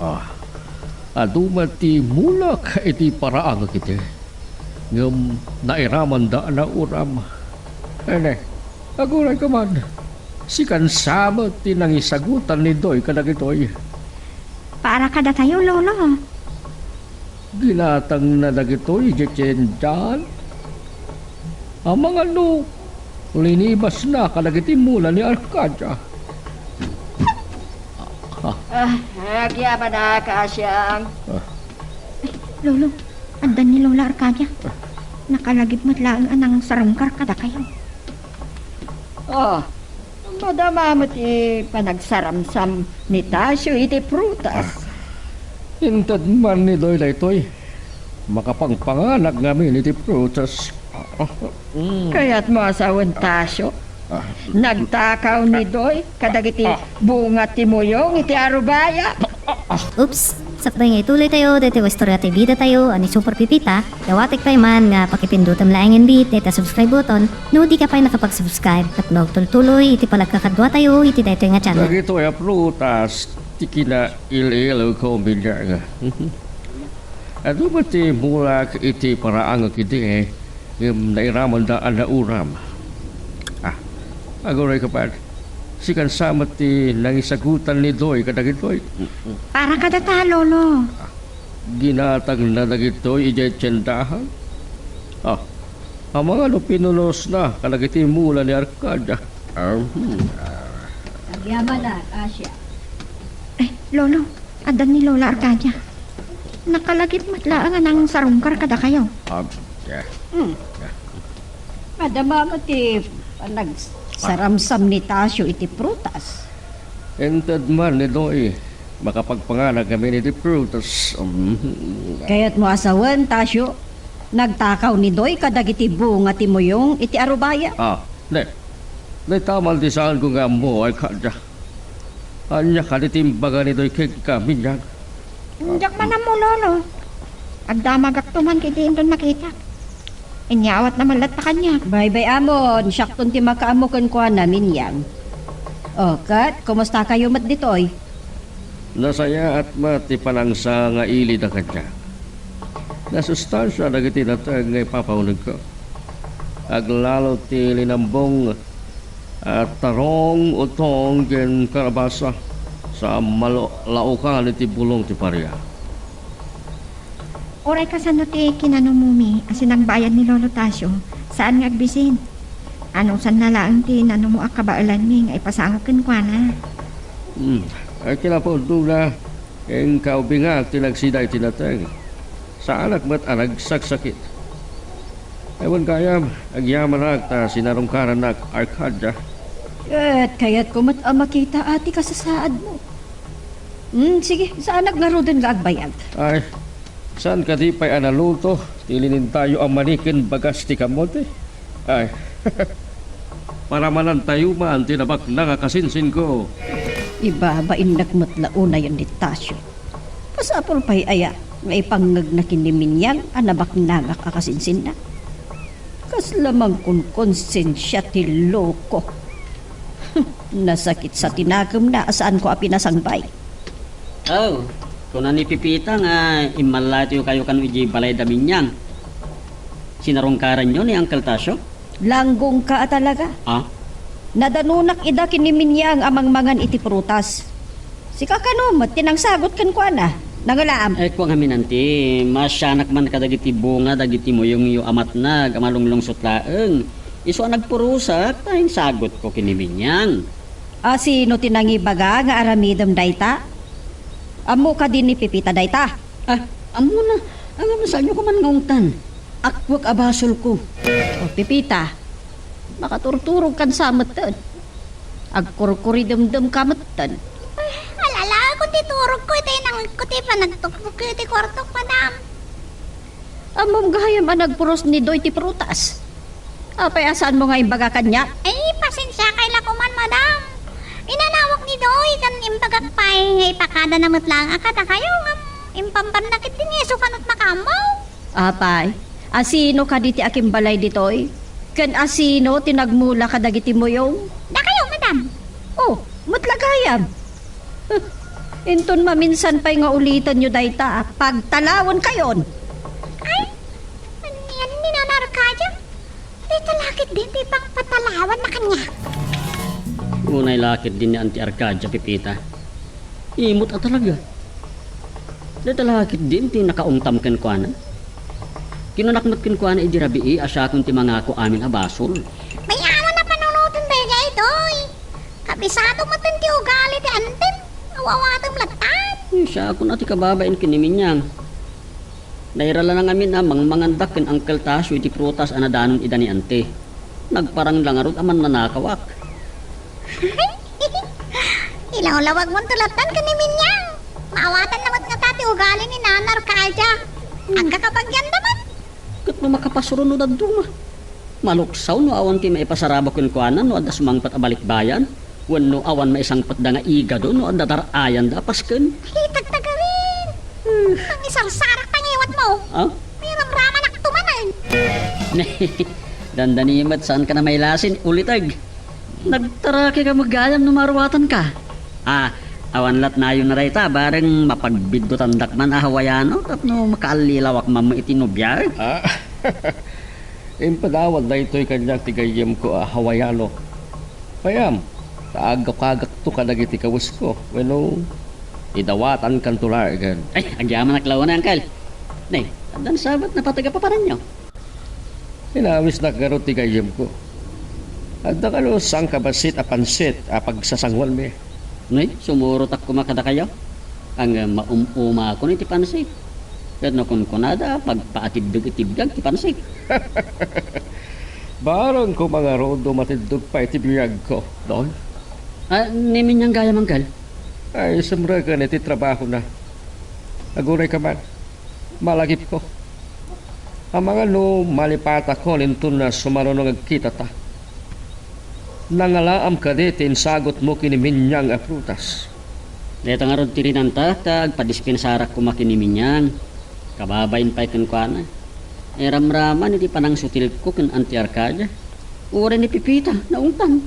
Ah, adu met ti mulak iti paraangek idi. Ngem nairamanda a nauram. Ene, aguray ka man. Sikan sa met ti nangisagutan ni Doy kadagitoy. Para kadatayo, Lolo. Ginatangna dagitoy idiay tiendahan. Amangan no linibasna kadagiti mula ni Arcadia. Ah, agyamanak, Asiang. Ah. Lolo, adda ni Lola Arcadia. Nakalagip met laeng a nangsarungkar kadakayo. Oh, madama met ti panagsaramsam ni Tasio iti prutas. Ah, inted man ni Doy daytoy. Makapangpanganak ngamin iti prutas. Ah, mm. Kayatmo a sawen, Tasio? Ah. Nagtakaw ni Doy kadagiti bunga ti muyong iti arubaya. Oops! Sakbay nga ituloy tayo daytoy nga istorya ti bida tayo a ni Super Pipita, dawatek pay man nga pakipindutem laengen bit dayta subscribe button no di ka pay nakapag-subscribe tapno agtultuloy iti panagkakadua tayo iti daytoy nga channel. Dagitoy a prutas ti kinail-ilko, Minyang. Adu met ti mulak iti paraangek idi, ngem nairamanda a nauram. Ah, aguray ka pay. Sikan sa met ti nangisagutan ni Doy kadagitoy. Para kadata, Lolo. Ah, ginatangna dagitoy idiay tiendahan. Ah, amangan no pinunosna kadagiti mula ni Arcadia. Ah, hmm. Agyamanak, Asia. Eh, Lolo, adda ni Lola Arcadia. Nakalagip met laeng a nangsarungkar kadakayo. Ah, yeah. Hmm. Madama met ti panag-, Saramsam ni Tasyo iti prutas. Inted man ni Doy, makapagpanganak ngamin iti prutas. Mm. Kayatmo a sawen, Tasyo, nagtakaw ni Doy kadagiti bunga ti muyong iti arubaya. Ah, ne. Dayta man ti saanko nga ammo, Arcadia. Ania kadi ti imbaga ni Doy kenka, Minyang? Diak man ammo, Lolo. Agdamagakto man ket inton makitak. Inyawatna man latta kaniak. Baybay-amon, siakton ti makaammo kenkuana, Minyang. O, ket, kumustakayo met ditoy? Nasayaat met ti panangsangailida kaniak. Nasustansia dagiti nateng nga ipapaunegko. Aglalo ti linambong, a tarong, utong, ken kalabasa, sa malo-, laokan iti bulong ti paria. Uray kasano ti kinanumumi a sinangbayan ni Lolo Tasio, saan nga agbisin. Anusanna laeng ti nanumo a kabaelanmi nga ipasango kenkuana. Hmm, ay kinapudnona, inkaubingak ti nagsida iti nateng. Saanak met a nagsaksakit. Awan gayam, agyamanak ta sinarungkarannak, Arcadia. Ket kayatko met a makita a ti kasasaadmo. Hmm, sige, saanak ngaruden nga agbayag. Ay, saan kadi pay a naluto ti linintayo a mani ken bagas ti kamote? Ay, paramanantayo man ti nabaknang a kasinsinko. Ibabainnak met la unayen ni Tasio. Masapul pay aya nga ipangngegna ken ni Minyang a nabaknangak a kasinsinna? Kasla mangkonkonsensia ti loko. Nasakit sa ti nakemna a saanko a pinasangbay. Oh, kuna ni Pepita nga immallatyo kayo kano idiay balay da Minyang. Sinarungkaranyo ni Uncle Tasio? Langgongka a talaga. Ah? Nadanunak ida ken ni Minyang a mangmangan iti prutas. Sika kano met ti nangsagut kenkuana? Nangalaam. Eh, kua ngamin, anti, maasianak man kadagiti bunga dagiti muyongyo a matnag a malunglungsot laeng. Isu a nagpurusak, ta insagutko ken ni Minyang. A sino ti nangibaga nga aramidem dayta? Ammo kadi ni Pepita dayta? Ah, ammona. Ngem saanyo koma nga ungtan. Akkuak a basolko. O, Pepita, makaturturogkan sa metten. Agkurkuridemdemka metten. Ay, alalaekon ti turogko iti nangikko ti panagtukbokyo iti kuartok, madam. Ammom gayam a nagpuros ni Doy ti prutas. Apay a saanmo nga imbaga kaniak? Ay, pasensiakay la koman, madam. Inanawak ni Doy ken imbagak pay nga ipakadana met laeng a kadakayo ngem impambanna ketdi nga isu kano ti makaammo. Apay, a sino kadi ti akimbalay ditoy? Ken a sino ti nagmula kadagiti muyong? Dakayo, madam. Oh, met la gayam. Inton maminsan pay nga ulitenyo dayta, pagtalawenkayon. Ay, ania ni Nana Arcadia? Dayta la ketdin ti pangpatalawanna kaniak. Unay la ketdin ni Auntie Arcadia, Pepita. Imot a talaga. Dayta la ketdin ti nakaungtam kenkuana. Kinunak met kenkuana idi rabii a siakon ti mangako amin a basol. Mayat a panunotem daydiay, Doy. Kabisado met ti ugali ti antim. Aw-awatem lattan. Siakon a ti kababain ken ni Minyang. Nairalana ngamin a mangmangandak ken Uncle Tasio iti prutas a nadanon ida ni Auntie. Nagparang la ngarud a mannanakawak. Ilawlawagmonto lattan ken ni Minyang. Maawatanna met ngata ti ugali ni Nana Arcadia. Hmm. Agkakabagianda met. Ket no makapasuron no dadduma. Maluksaw no awan ti maipasaraba kenkuana no adda sumangpet a balikbayan, wenno awan maisangpetda nga igado no adda dar-ayanda a pasken. Ay, tagtagarin! Hmm. Nangisarsarak pangiwatmo. Ah? May ramramanak tumanan. Dandani met, saanka a mailasin, uliteg. Nagtaraki ka met gayam no maruatanka. Ah, awan latnayon a dayta, bareng mapagbiddutandak man a Hawaiano tapno makaallilawak man iti nobiag. Ah, impadawat daytoy kaniak ti gayyemko a Hawaiano. Payam, ta agkagakto kadagiti kawesko, wenno idawatankanto laengen. Ay, agyamanak la unay, Uncle. Ne, addan sabet napateg a paparanyo. Inawisnak ngarud ti gayyemko. Adda kano sangkabassit a pansit a pagsasanguanmi? Nay, sumurotak koma kadakayo. Ngem maum-umakon iti pansit. Ket no kunkunada, pagpaatiddeg iti biag ti pansit. Barang ko mangarud no matiddog pay ti biagko, Doy. Ah, ni Minyang gayam, Angkel? Ay, sumreken iti trabahona. Aguray ka man. Malagipko. Amangan no malipatakon inton sumaruno nga agkitata. Nangalaam kadi ti insagutmo ken ni Minyang a prutas? Dayta ngarud ti rinanta ta agpadispensarak koma ken ni Minyang. Kababain pay kenkuana. Iramraman iti panangsutilko ken Auntie Arcadia. Uray ni Pepita, naungtan.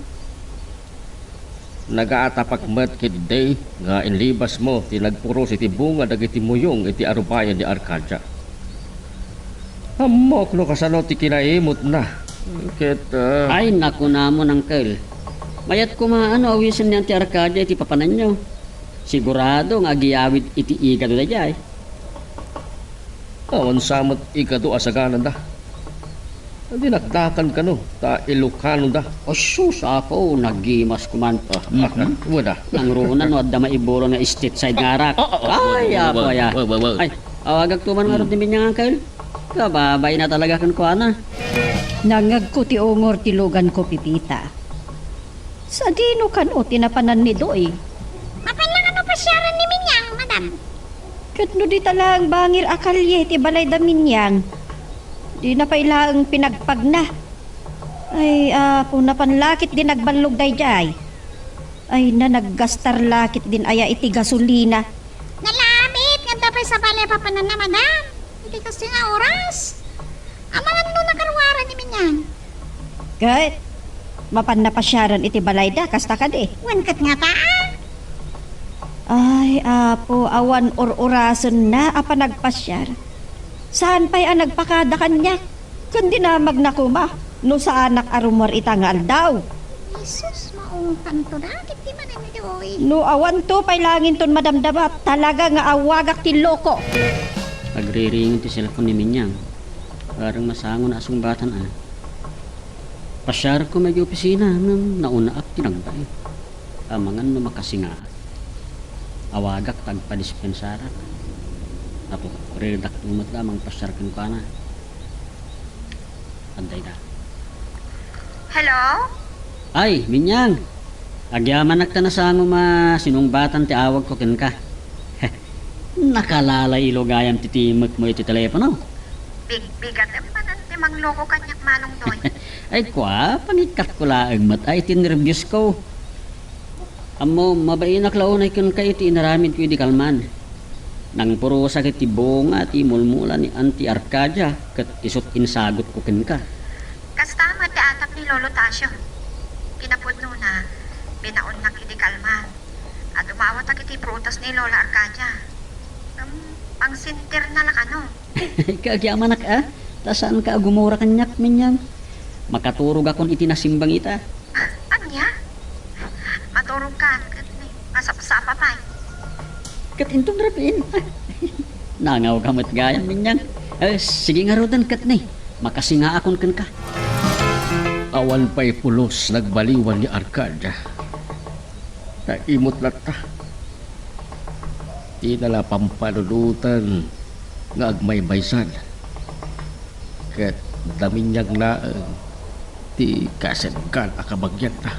Nagaatapak met ketdi nga inlibasmo ti nagpuros iti bunga dagiti muyong iti arubayan ni Arcadia. Ammok no kasano ti kinaimutna. Ket, ah, Ay, nakunamon, Angkel. Mayat koma no awisen ni Auntie Arcadia iti papananyo. Sigurado nga agiyawid iti igado daydiay. Awan sa met igado a sagananda. Dinakdakan kano ta Ilocano da. O sus, Apo, nagimas ko man. Ah, ah, Mhm. Wala. Nangruna no adda maiburon nga street side nga arak. Ah, ah, ah, Ay, wa-, wa-, Apo, wa-, aya. wa-, wa-, wa-, Ay, awagak to man nga Hmm. rod ni Minyang, Angkel. Kababain na talaga kenkuana. Nangngegko ti ungor ti luganko, Pepita. Sadino kano ti napanan ni Doy? Mapan la kano pasiaren ni Minyang, madam? Ket no dita laeng bangir a kalye ti balayda, Minyang, dina pay laeng pinagpagna. Ay, Apo, napan la ketdin agballog daydiay. Ay, na, naggastar la ketdin aya iti gasolina. Nalabit nga adda pay sabali a papananna, madam. Iti kastoy nga oras. Amangan no nakaruara ni Minyang. Ket, mapanna pasiaren iti balayda, kasta kadi? Wen ket ngata, a? Ay, Apo, awan ur-urasenna a panagpasiar. Saan pay a nagpakada kaniak? Ken dinamagna koma no saanak a rummuar ita nga aldaw. Jesus, maungtanto dagiti manen ni Doy. No awanto pay la ngaruden madamdama, talaga nga awagak ti loko. Agriringin ti cellphone ni Minyang. Bareng masango a sungbatan, a. Pasiarko met idiay opisina ngem naunaak ti nagbain. Amangan no makasingaak. Awagak ta agpadispensarak. Apo, redak met la a mangpasiar kenkuana. Adda ida. Hello? Ay, Minyang! Agyamanak ta nasango a sinungbatan ti awagko kenka. Nakalalay ilo gayam ti timekmo iti telepono. Bigbigatem manen ti mangloko kaniak, Manong Doy. Ay, kua, pangikkatko laeng met a iti nerbiosko. Ammom, mabainak la unay kenka iti inaramidko idi kalman. Nangpurosak iti bunga ti mulmula ni Auntie Arcadia ket isut' insagutko kenka. Kasta met ti atap ni Lolo Tasio. Kinapudnona, binaonnak idi kalman a dumawatak iti prutas ni Lola Arcadia. Ngem pangsenterna la kano. Kaagyamanak a, ta saanka a gumura kaniak, Minyang. Makaturogakon iti nasimbang ita. Ah, ania? Maturogkan ket ni masapsapa pay. Ket inton rabiin. Nangawka met gayam, Minyang. Eh, sige ngaruden ket ni, makasingaakon kenka. Awan pay pulos nagbaliwan ni Arcadia. Naimut latta. Dina la pampanunotan nga agmaymaysan. Ket da Minyang laeng ti kasenkan a kabagianna.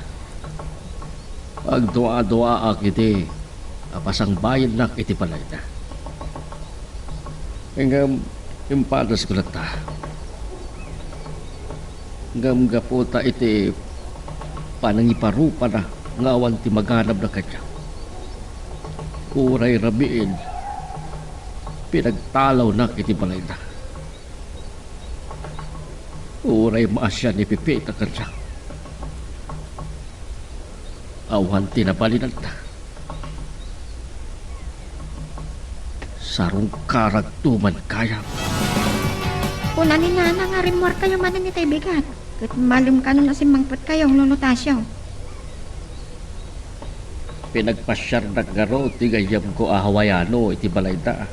Agduaduaak iti a pasangbayennak iti balayna. Ngem impadasko latta. Ngem gapu ta iti panangiparupana nga awan ti maganabna kaniak, uray rabiin, pinagtalawnak iti balayna. Uray maasian ni Pepita kaniak, awan ti nabalinanta. Sarungkaragto man gayam. Kuna ni Nana nga rimmuarkayo manen itay bigat, ket malem kanon a simmangpetkayo, Lolo Tasio. Pinagpasiarnak ngarud ti gayyemko a Hawaiano iti balayda.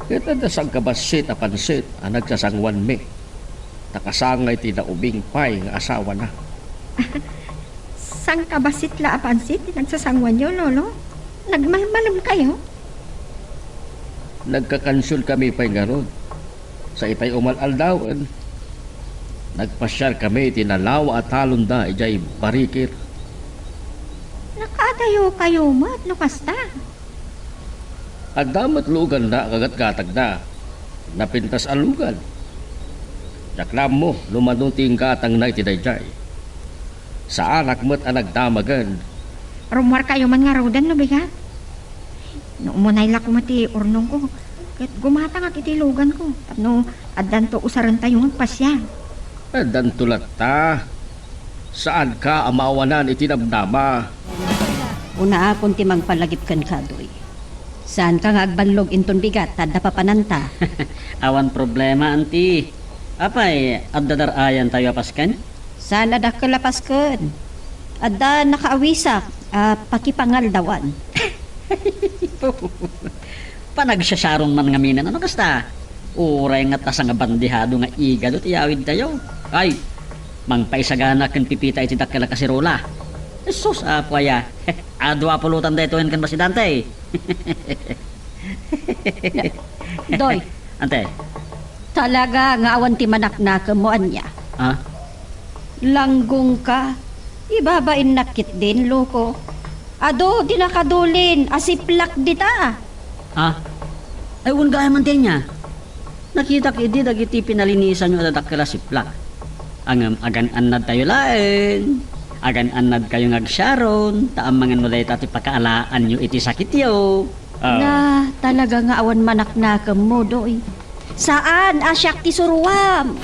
Ket adda sangkabassit a pansit a nagsasanguanmi. Ta kasangay ti naubing pay nga asawana. Sangkabassit la a pansit ti nagsasanguanyo, Lolo? Nagmalmalemkayo? Nagkakansionkami pay ngarud. Sa itay umal-aldawen. Nagpasiarkami iti nalawa a talonda idiay Barikir. Nakaadayokayo met no kasta. Adda met luganna a kagatgatagda. Napintas a lugan. Diak la ammo no mano ti inggatangna iti daydiay. Saanak met a nagdamagen. Rummuarkayo man ngaruden no bigat. No umunay la koma ti urnongko, ket gumatangak iti luganko tapno addanto usarentayo nga agpasiar. Addanto latta. Saanka a maawanan iti namnama. Unaakon ti mangpalagip kenka, Doy. Saanka nga agballog inton bigat ta adda papananta. Awan problema, Auntie. Apay, adda dar-ayantayo a pasken? Saan a dakkel a pasken. Adda nakaawisak a pakipangaldawan. Panagsiasarong man ngamin, ano kasta? Uray nga ta sangabandihado nga igado ti awidtayo. Ay, mangpaisagana ken pipita iti dakkel a kaserola. Jesus, Apo aya. Adu a pulutan daytoyen ken presidente. Doy. Ante. Talaga nga awan ti manaknakemmo ania? Ah? Langgongka. Ibabainnak ketdin, loko. Adu, di nakadulin, asiplak dita. Ah? Ay, wen gayam man ti ania. Nakitak idi dagiti pinalinisanyo a dadakkel a siplak. Ngem agan-annadtayo laeng. Agan-annadkayo nga agsiaron, ta amangan no dayta ti pakaalaanyo iti sakityo. Ah. Na, talaga nga awan manaknakemmo, Doy. Saan a siak ti suroam.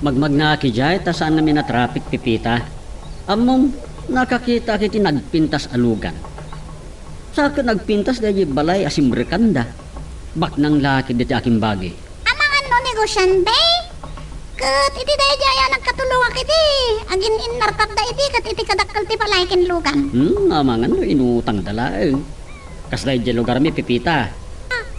Magmagna idiay ta saan ngamin a traffic, Pepita. Ammom, nakakitaak iti nagpintas a lugan. Sa ket nagpintas daydiay balay a simrekanda. Baknang la ket daytoy akimbagi. Amangan no negosiante? Ket iti daydiay a nagkatulongak idi, agin-innartatda idi ket iti kadakkel ti balay ken lugan. Hmm, amangan no inutangda laeng. Kasla idiay lugarmi, Pepita.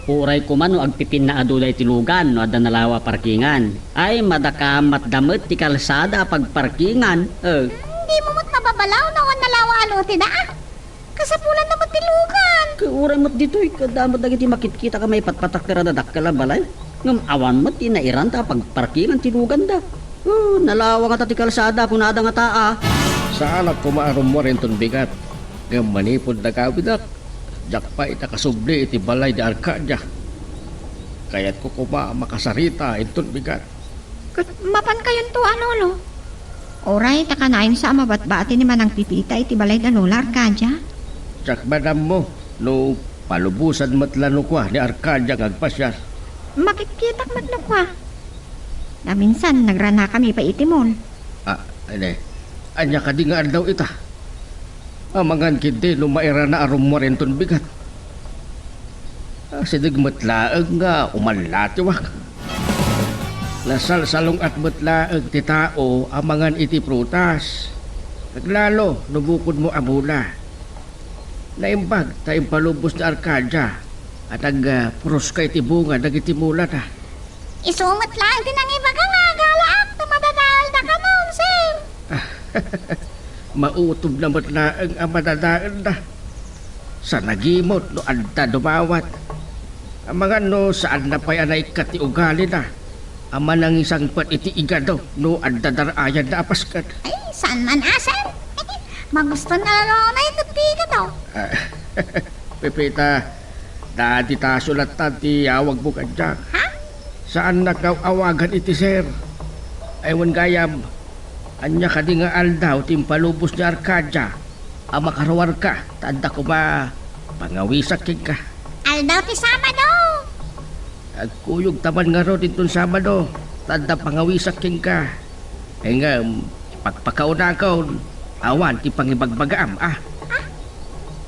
Uray koma no agpipinnaado daytoy lugan no adda nalawa a parkingan. Ay, madakamatda met ti kalsada a pagparkingan. Eh. Hmm, dimo met mababalaw no awan nalawa a loteda, ah. Kasapulanna met ti lugan. Ket uray met ditoy, adda met dagiti makitkitak a maipatpatakder a dadakkel a balay. Ngem awan met ti nairanta a pagparkingan ti luganda. Oh, nalawa ngata ti kalsada, kunada ngata a. Saanak koma a rummuar inton bigat. Ngem manipud nagawidak, diak pay ta kasubli iti balay ni Arcadia. Kayatko koma a makasarita inton bigat. Ket mapankayonto a, Lolo? Uray ta kanayon sa a mabatbati ni Manang Pepita iti balay da Lola Arcadia? Diak man ammo no palubosan met la no kua ni Arcadia nga agpasiar. Makitkitak met no kua. Naminsan, nagranakami pay iti mall. Ah, ine, ania kadi nga aldaw ita? Amangan ketdi no mairana a rummuar inton bigat. Ah, sideg met laeng nga umallatiwak. Nasalsalung-at met laeng ti tao a mangan iti prutas. Aglalo no bukodmo a mula. Naimbag ta impalubos ni Arcadia a nag, ah, puruska iti bunga dagiti mulana. Isu met laeng ti nangibaga nga agalaak ta madadaelda kano, sir. Mautobna met laeng a madadaelda. Sa nagimot no adda dumawat. Amangan no saanna pay a naikkat ti ugalina a manangisangpet iti igado no adda dar-ayanna a pasken. Ay, saan man a, sir. Magusto na lang na ikot ti igado. Ah, Pepita, dati taso latta ti awagmo kadiak. Ha? Saannak nga aw-awagan iti sir. Ay, wen gayam, ania kadi nga aldaw ti impalubos ni Arcadia a makaruarka ta adda koma pangawisak kenka? Aldaw ti Sabado. Agkuyogta man ngarud inton Sabado ta adda pangawisak kenka. Ngem, pakpakaunakon, awan ti pangibagbagaam, ah. Ah?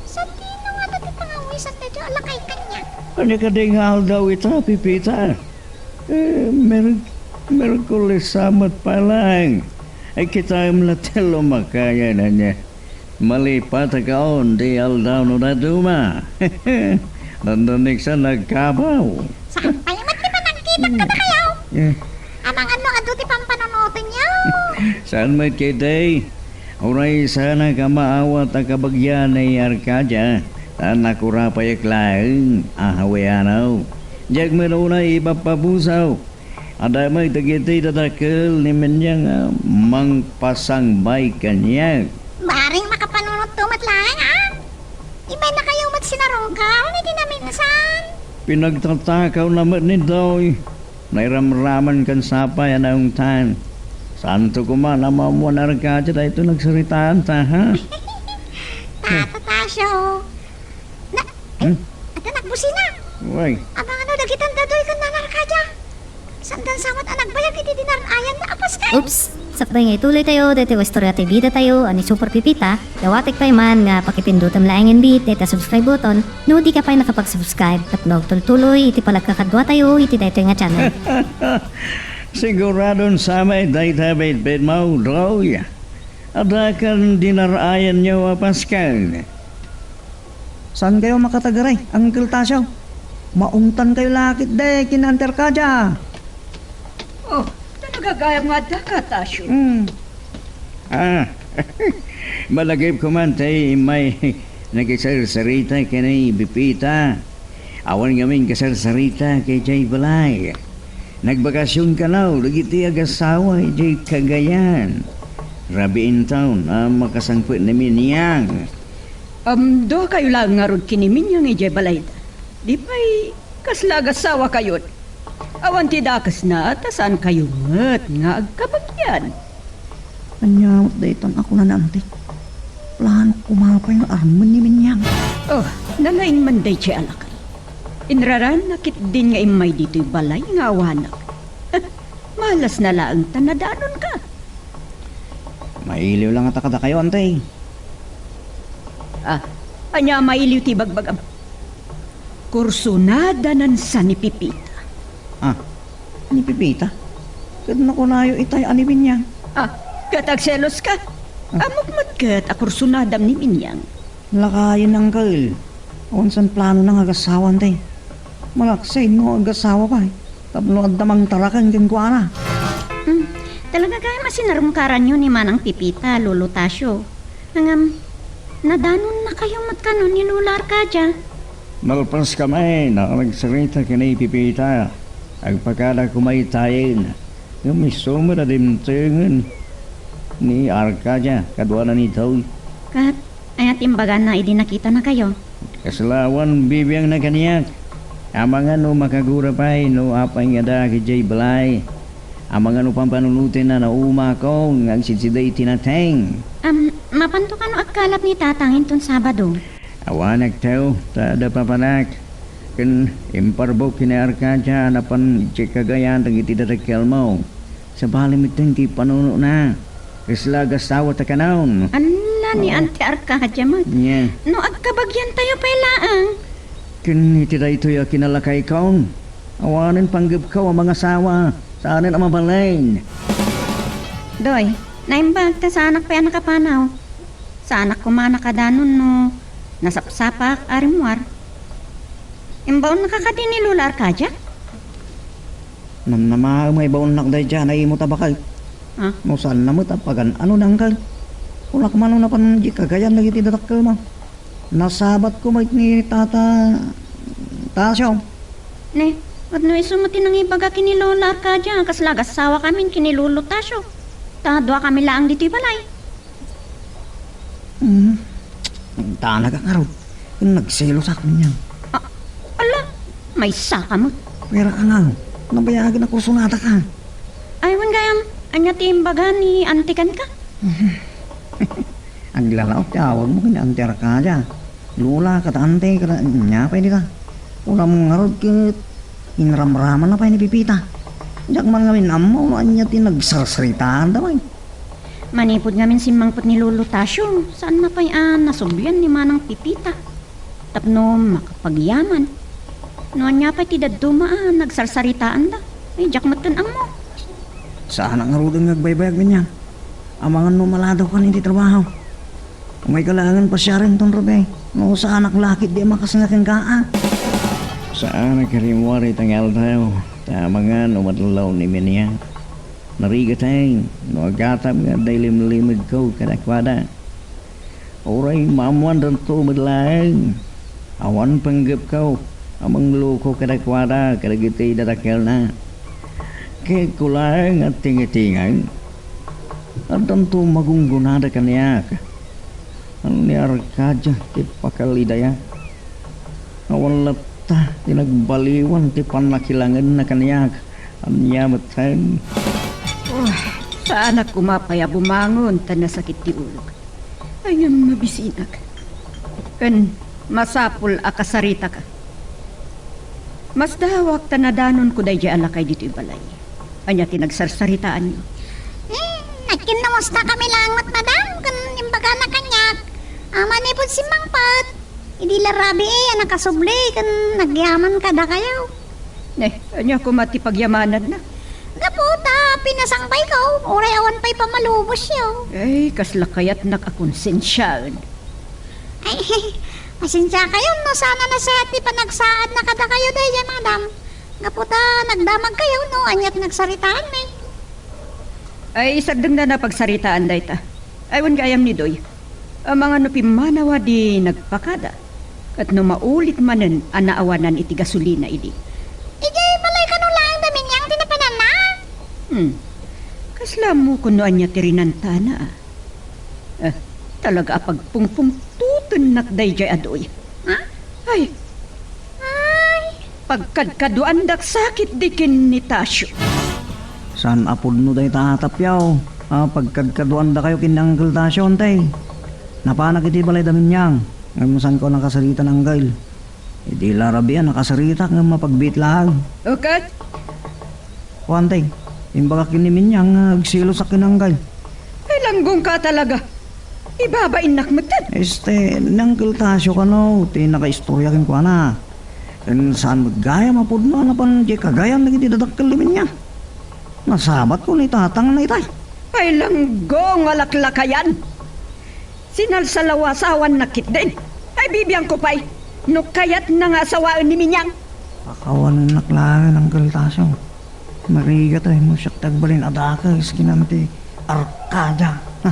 Sadino ngata ti pangawisak daytoy a lakay kaniak? Ania kadi nga aldaw ita, Pepita? Eh, Mer-, Miyerkules sa met pay laeng. Ay, kitaem la ti lumakayan, ania? Malipatakaon ti aldaw no dadduma. Nandaniksan nagkabaw. Saan pay met ti panagkitak kadakayo? Eh. Amangan no adu ti pampanunotenyo. Saan met ketdi? Uray saanak a maawat a kabagian ni Arcadia, ta nakurapayek laeng a hawianaw. Diak met unay ipappabusaw. Adda met dagiti dadakkel ni Menyang a mangpasangbay kaniak. Bareng makapanunotto met laeng, a? Ibaynakayo met sinarungkar iti naminsan. Pinagtatakawna met ni Doy. Nairamraman ken sapay a naungtan. Saanto koma a maammoan a Arcadia daytoy nagsaritaanta, ha? Tata Tasio. Na, ay, Hmm? Adda nakbusina. Uy. Abangan dagiti dadduma ken Nana Arcadia. Saandan sa met a nagbayag iti dinar-ayanna a paskal. Oops! Sakbay nga ituloytayo daytoy nga istorya ti bidatayo a ni Super Pipita, dawatek pay man nga pakipindutem laeng inbit dayta subscribe button no dika pay nakapag-subscribe tapno agtultuloy iti panagkakaduatayo iti daytoy nga channel. Siguradon sa met dayta bitbitmo, Doy. Adda ken dinar-ayanyo a paskal. Saankayo makatagaray, Uncle Tasio? Maungtankayo la ketdi ken Auntie Arcadia. Oh, ta nagagayam nga addaka, Tasio. Hmm. Ah, malagip koma ti immay nakisarsarita ken ni Pipita. Awan ngamin kasarsarita idiay balay. Nagbakasyon kano dagiti agasawa idiay Cagayan. Rabiin taon a makasangpet ni Minyang. Am, duakayo laeng ngarud ken ni Minyang idiay balayda. Di pay kasla agasawakayon. Awan ti dakesna ta saankayo met nga agkabagian. Ania met daytan a kuna ni Auntie? Plano koma pay nga armen ni Minyang. Oh, nalaing man daydiay a lakay. Inraraanna ketdin nga immay ditoy balay nga awanak. Malasna laeng ta nadanonka. Mailiw la ngata kadakayo, Auntie. Ah, ania a mailiw ti ibagbagam? Kursunada nansa ni Pipita. Ah, ni Pipita? Ket nakunayo itay a ni Minyang. Ah, ket agseloska? Ah. Ammok met ket a kursunadam ni Minyang. Lakayen, Uncle. Awan sa planona nga agasawa, Auntie. Malaksid no agasawa pay tapno adda mangtaraken kenkuana. Hmm, talaga gayam a sinarungkaranyo ni Manang Pipita, Lolo Tasio. Ngem, nadanonnakayo met kano ni Lola Arcadia? Nalpas kami a nagsarita ken ni Pipita. Agpakada koma itayen. Ngem isu met a dimtengen ni Arcadia kaduana ni Doy. Ket ania ti imbagana idi nakitanakayo? Kasla awan bibiangna kaniak. Amangan no makagura pay no apay nga adda idiay balay. Amangan no pampanunotenna no umakon nga agsidsida iti nateng. Am, mapanto kano agkalap ni Tatang inton Sabado? Awanak, ta adda papanak. Ken imparbuk ken ni Arcadia a napan idiay Cagayan dagiti dadakkelmo. Sabali metten ti panunotna. Kasla agasawa ta kanon. Alla, ni Oo. Auntie Arcadia met. Nia. No agkabagiantayo pay laeng. Ken iti daytoy a kinalakaykon, awanen panggepko a mangasawa, saanen a mabalin. Doy, naimbag ta saanak pay a nakapanaw. Saanak koma a nakadanon no nasapsapak a rimmuar. Imbaonnaka kadi ni Lola Arcadia? Namnamaem nga ibaonnak daydiay a naimut a baket. Ah? No saanna met a pagan-ano, Uncle. Kunak man no napan idiay Cagayan dagiti dadakkelmo. Nasabat koma met ni Tata Tasio. Ne, ket no isu met ti nangibaga ken ni Lola Arcadia, kasla agasawakamin ken ni Lolo Tasio. Ta duakami laeng ditoy balay. Hmm. Intanagak ngarud. Ken nagselosak, Minyang. Ah, ala, maysaka met. Pero, Uncle, nabayagen a kursunadaka. Ay, wen gayam, ania ti imbaga ni Auntie kenka? Aglalaok ti awagmo ken ni Auntie Arcadia. Lola, kada Auntie, kada ania pay dita. Ulam ngarud ket inramramanna pay ni Pipita. Diak man ngamin ammo no ania ti nagsarsaritaanda pay. Manipud ngamin simmangpet ni Lolo Tasio, saanna pay a nasublian ni Manang Pipita tapno makapagyaman. No ania pay ti dadduma a nagsarsaritaanda, ay, diak metten ammo. Saanak ngaruden nga agbaybayag, Minyang. Amangan no maladaw ka iti trabaho. Umayka laengen pasiaren ton Ruby. No saanak la ketdi a makasna kenka, a. Saanak a rimmuar ita nga aldaw, ta amangan no madlaw ni Minyang. Narigateng no agatam nga adda ilimlimedko kadakuada. Uray maammoandanto met laeng, awan panggepko a mangloko kadakuada kadagiti dadakkelna. Kayatko laeng a tingitingag. Addanto magunggonada kaniak. Ni Arcadia ti pakalidaya. Awan latta ti nagbaliwan ti pannakilangenna kaniak. Ania metten? Oh, saanak koma pay a bumangon ta nasakit ti ulok. Ay, ngem mabisinak. Ken masapul a kasaritaka. Masdawak ta nadanonko daydiay a lakay ditoy balay. Ania ti nagsarsaritaanyo? Hmm, agkinnamustakami laeng met, madam, ken imbagana kaniak a manipud simmangpet, idi la rabii a nakasubli ken nagyaman kadakayo. Ne, ania koma ti pagyamananna? Gapu ta pinasangbayko, uray awan pay pammalubosyo. Ay, kasla kayatnak a konsensiaen. Ay, pasensiakayo no saan a nasayaat ti panagsaadna kadakayo daydiay, madam. Gapu ta nagdamagkayo no ania ti nagsaritaanmi. Ay, isardengna a pagsaritaan dayta. Ay, wen gayam ni Doy. Amangan no pimmanaw a di nagpakada. Ket no maulit manen a naawanan iti gasolina idi. Idiay balay kano laeng da Minyang ti napananna? Hmm. Kasla ammokon no ania ti rinantana, a? Eh, talaga a pagpungpungtotennak daydiay a Doy. Ha? Ay. Ay. Pagkadkaduaandak sakit di ken ni Tasio. Saan a pudno dayta a tapyaw a pagkadkaduaandakayo ken ni Uncle Tasio, Antay. Napanak iti balay da Minyang, ngem saanko a nakasarita ni Uncle. Idi la rabii a nakasaritak ngem mapagbiit laeng. Okay. O, Antay, imbagak ken ni Minyang nga agselosak ken ni Uncle. Ay, langgongka talaga. Ibabainnak met. Este, ni Uncle Tasio kano ti nakaistorya kenkuana. Ken saan met gayam a pudno a napan diay kagayan dagiti dadakkel ni Minyang. Nasabatko ni Tatang nga itay. Ay, langgong a laklakayan. Sinalsalawasawannak ketdin. Ay, bibiangko pay no kayatna nga asawaen ni Minyang. Pakawanennak laeng, Uncle Tasio. Narigat, ay, mo siak ti agbalin a dakes ken ni Arcadia. Ha?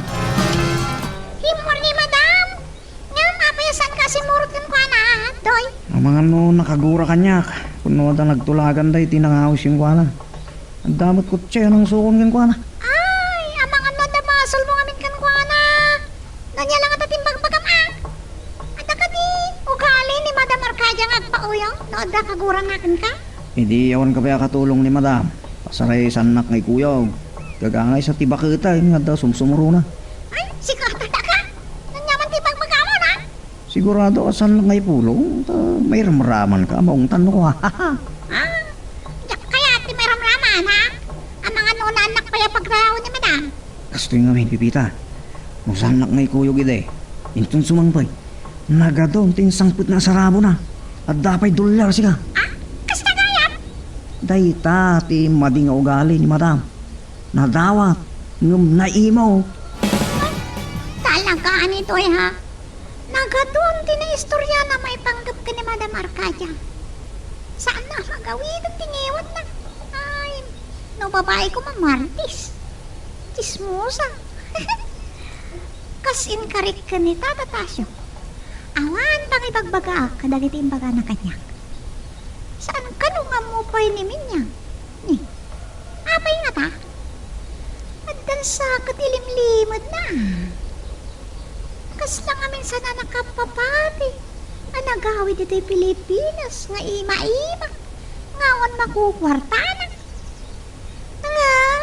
Immor ni Madam! Ngem, apay a saanka a simmurot kenkuana, Doy? Amangan no nakagura kaniak, wenno adda nagtulagan dayta nangawis kenkuana. Adda met kotse a nangsukon kenkuana. Ay, amangan no adda basolmo ngamin kenkuana. No ania la ngata ti imbagbagam, a? Adda kadi ugali ni Madam Arcadia nga agpauyong no adda kagurana kenka? Idi awanka pay a katulong ni Madam, pasaray saannak nga ikuyog. Gagangaysa ti baketay nga adda sumsumurona. Ay, sika talaga! Ania man ti imbagbagam, a? Sigurado a saannak nga ipulong, ta mairamramanka a maungtan no kua. Ah, diak kayat ti mairamraman, a? Amangan no unaannak pay a pagrayawen ni Madam. Kastoy ngamin, Pepita. No saannak nga ikuyog idi, inton sumangpet, nagadun ti insangpetna a sarabona. Adda pay dolyar, sika. Ah, kasta gayam? Dayta ti madi nga ugali ni Madam. Nadawat, ngem naimog. Talaga, anitoy, ha? Nagadun ti naistoryana maipanggep ken ni Madam Arcadia. Saanna a magawiden ti ngiwatna. Ay, no babai koma, Martis. Tsismosa. Kas inkarik ken ni Tata Tasio. Awan pangibagbagaak kadagiti imbagana kaniak. Saan kano nga ammo pay ni Minyang? Ni, apay ngata? Addan sa ket ilimlimedna. Kasla ngamin saan a nakapapati a nagawid ditoy Pilipinas nga ima-ima nga awan makukuartana. Ngem,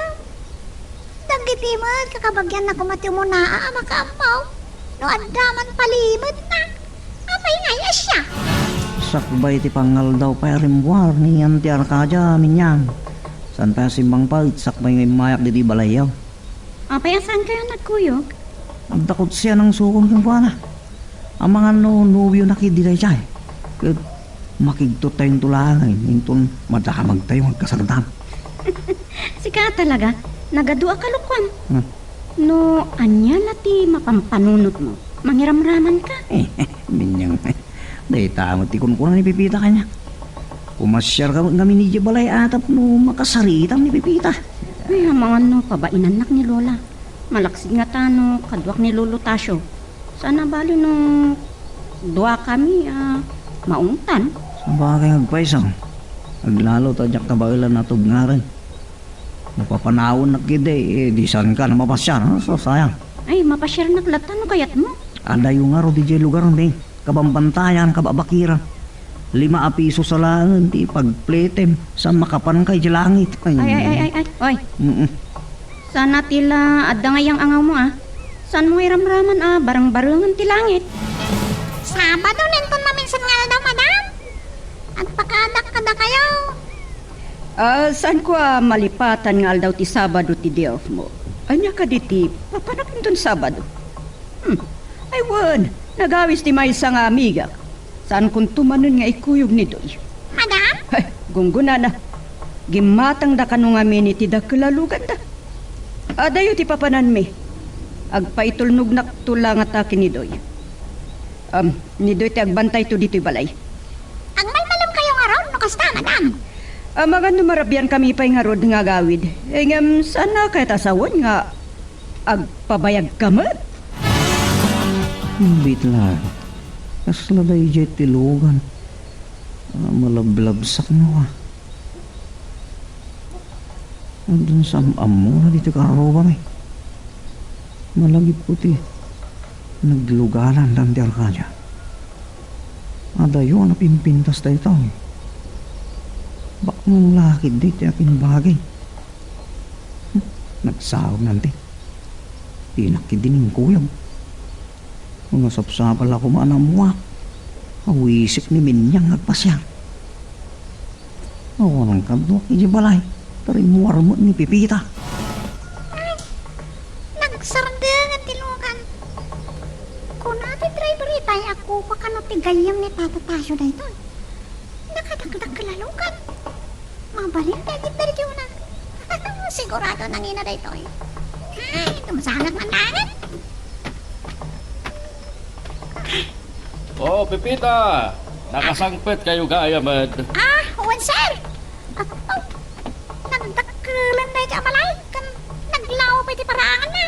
dagiti met kakabagianna koma ti umunaa a makaammo no adda man palimedna. Apay ngay a siak? Sakbay ti pangaldaw pay a rimmuar ni Auntie Arcadia, Minyang. Saan pay a simmangpet, sakbay nga immayak ditoy balayyo. Apay a saankayo nagkuyog? Adda kotse a nangsukon kenkuana. Amangan no nobionak idi daydiay. Ket makigtottayonto laeng inton madamagtayo nga agkasardam. Sika talaga, nagadu a kalokuan. Hmm. No ania la ti mapampanunotmo, mangiramramanka. Minyang, dayta met ti kunkuna ni Pepita kaniak. Pumasiarka met ngamin idiay balay a tapno makasaritam ni Pepita. Ay, amangan no pabainannak ni Lola. Malaksid ngata no kaduak ni Lolo Tasio. Saan a bali no duakami a maungtan. Sabagay nga agpayso. Aglalo ta diak kabaelan a tubngaren. Mapapanawennak idi, eh, di saan ka na mapasiar, no? So, sayang. Ay, mapasiarnak latta no kayatmo. Adayo ngarud idiay lugarmi, kabambantayan, kababakiran. Lima a piso sa laeng ti pagpletem, sa makapanka idiay langit. Ay, ay, ay, ay, ay. Oy. Mm-mm. Sana ti la adda nga iyang-angawmo, a. Saanmo nga iramraman a barengbarengen ti langit? Sabado inton maminsan nga aldaw, madam. Agpakaadak kadakayo. Ah, saanko a malipatan nga aldaw ti Sabado ti day off mo? Ania kadi ti papanak inton Sabado? Hmm. Ay, wen, nagawis ti maysa nga amigak. Saankonto manen nga ikuyog ni Doy. Madam? Ay, gunggonana. Gimmatangda kano ngamin iti dakkel a luganda. Adayo ti papananmi. Agpaitulnognakto la ngata ken ni Doy. Am, ni Doy ti agbantayto ditoy balay. Agmalmalemkayo ngarud no kasta, madam? Amangan no marabiankami pay ngarud nga agawid. Eh, ngem saan a kayat a sawen nga agpabayagka met? Bitla, kasla daydiay ti lugan a malablabsak no a. Addan sa am-ammona ditoy karrubami. Malagipko ti naglugalandan ti Arcadia. Adayo a napimpintas daytoy. Baknang la ketdi ti akin bagay. Hmm, nagsaognan ti. Dinak ketdi inkuyog. Masapsapul a koma a nammuak. Awisek ni Minyang agpasiar. Awan kaduak idiay balay, ta rimmuar met ni Pepita. Ay, nagsardengen ti lugan. Kuna ti driver itay a kupa kano ti gayyem ni Tata Tasio daytoy. Nakadakdakkel a lugan. Mabalin ti agiddardiona. Sigurado nangina daytoy. Ay, tumasanak man langit. Oh, Pepita! Nakasangpet kayo gayam met. Ah, wen, sir. Apo, nagdakkelan dayta a balay, ken naglaw pay ti paraanganna.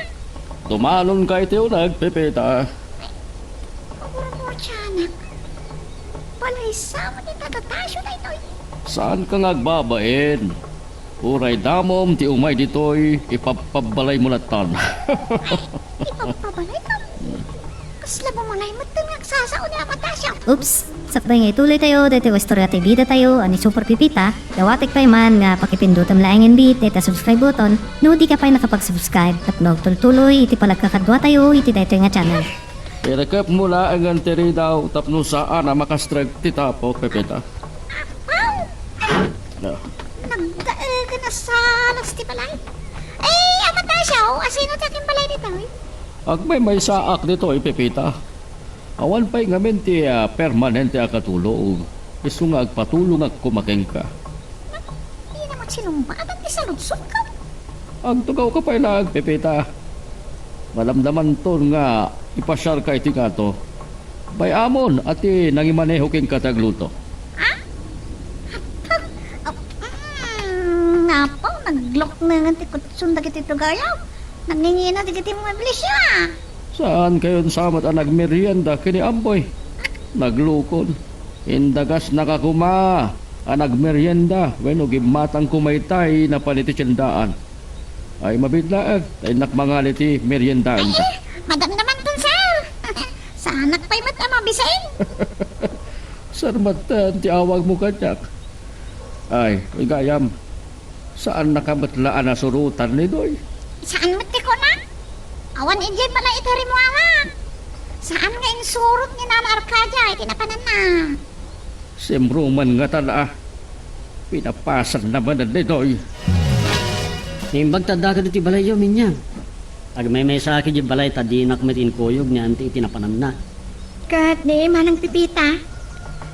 Dumanonka iti uneg, Pepita. Ay, puro-puro tiyanak. Balay sa met ti Tata Tasio daytoy. Saanka nga agbabain? Uray damom ti umay ditoy, ipabpabbalaymo lattan. Ay, ipabpabalayko? Kasla bumalay met nga agsasao ni Ama Tasio. Oops! Sakbay nga itulitayo daytoy nga istorya ti bidatayo a ni Super Pepita, dawatek pay man nga pakipindutem laengen met dayta subscribe button no dika pay nakapag-subscribe tapno agtultuloy iti panagkakaduatayo iti daytoy nga channel. Irekepmo laengen ti ridaw tapno saan a makastrek ti tapok, Pepita. Aw! Ah. Nagdaegan a salas ti balay. Ay, Ama Tasio, asino ti akin balay ditoy? Agmaymaysaak ditoy, Pepita. Awan pay ngamin ti, ah, permanente a katulong. Isu nga agpatulongak koma kenka. Dina met sinumbatan ti saludsodko. Agtugawka pay laeng, Pepita. Madamdamanton nga ipasiarka iti ngato. Bay-amon a ti nangimaneho kenka ti agluto. Ha? Mm, apo, nagluknengen ti kutson dagiti tugayo. Nangingina dagiti mueblesyo, a. Saankayon sa met a nagmerienda ken ni Amboy? Naglukon. Indagasnaka koma a nagmerienda wenno gimmatang koma itay napan iti tiendaan. Ay, mabiit laeng, ta innak mangan iti meriendaenta. Ay, eh, madamdamanton, sir. Saanak pay met a mabisin. Sarmaten ti awagmo kaniak. Ay, igayam, saannaka met la a nasurotan ni Doy. Saan met ti kunak? Awan idiay pala iti rimmuarak. Saan nga insurot ni Nana Arcadia iti napananna. Simruman ngatan a. Pinapasanna manen daytoy. Naimbag ta adda kadagiti balayyo, Minyang. Agmaymaysaak idiay balay ta dinak met inkuyog ni Auntie iti napananna. Ket ni Manang Pepita?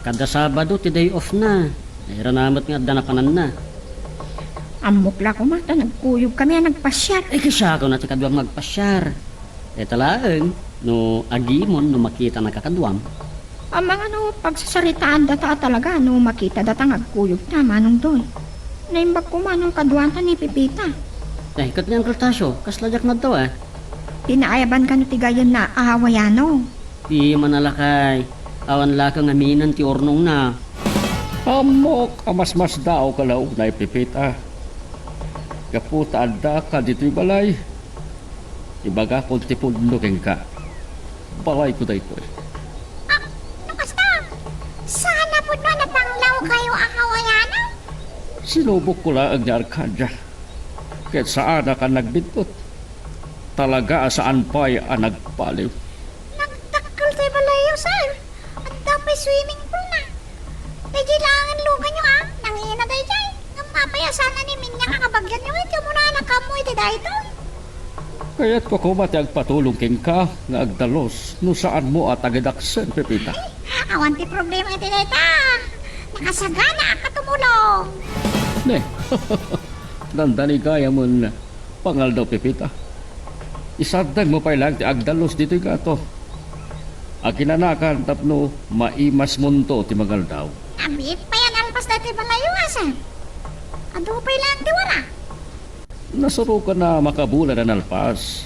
Kada Sabado ti day off na. Nairana met nga adda napananna. Ammok la koma ta nagkuyogkami a nagpasiar. Ay, kasiakon a ti kaduam nga agpasiar. Dayta laeng, no agimon no makitanaka kaduam. Amangan no pagsasaritaan data a talaga no makita data nga agkuyogta, Manong Doy. Naimbag koma no kaduata ni Pepita. Ay, ket ni Uncle Tasio, kasla diak naddaw, a? Pinaayaban kano ti gayyem na a Hawaiano. Di manalakay, awan la ka ngaminen ti urnongna. Ammok a masmasdaawka la unay, Pepita. Gapu ta addaka ditoy balay, ibagakon ti pudno kenka. Balayko daytoy. Ah, no kasta, saan a pudno a napanglawkayo a Hawaiano? Sinubokko laeng ni Arcadia, ket saanak a nagbidbut. Talaga a saan pay a nagbaliw. Nagdakkel ti balayyo, sir. Adda pay swimming pool na. Daydiay laengen luganyo, a. Nangina daydiay. Ngem apay a saan a ni Minyang a kabagianyo iti umuna a nakaammo iti daytoy? Kayatko koma ti agpatulong kenka nga agdalus no saanmo a tagidaksen, Pepita. Awan ti problema iti dayta. Nakasaganaak a tumulong. Ne, dandani gayamen pangaldaw, Pepita. Isardengmo pay laeng ti agdalus ditoy gato. Aginanakan tapno maimasmonto ti mangaldaw. Abiit pay a nalpas daytoy balayyo, a, sir. Adu pay laeng ti wara. Nasurokan a makabulan a nalpas.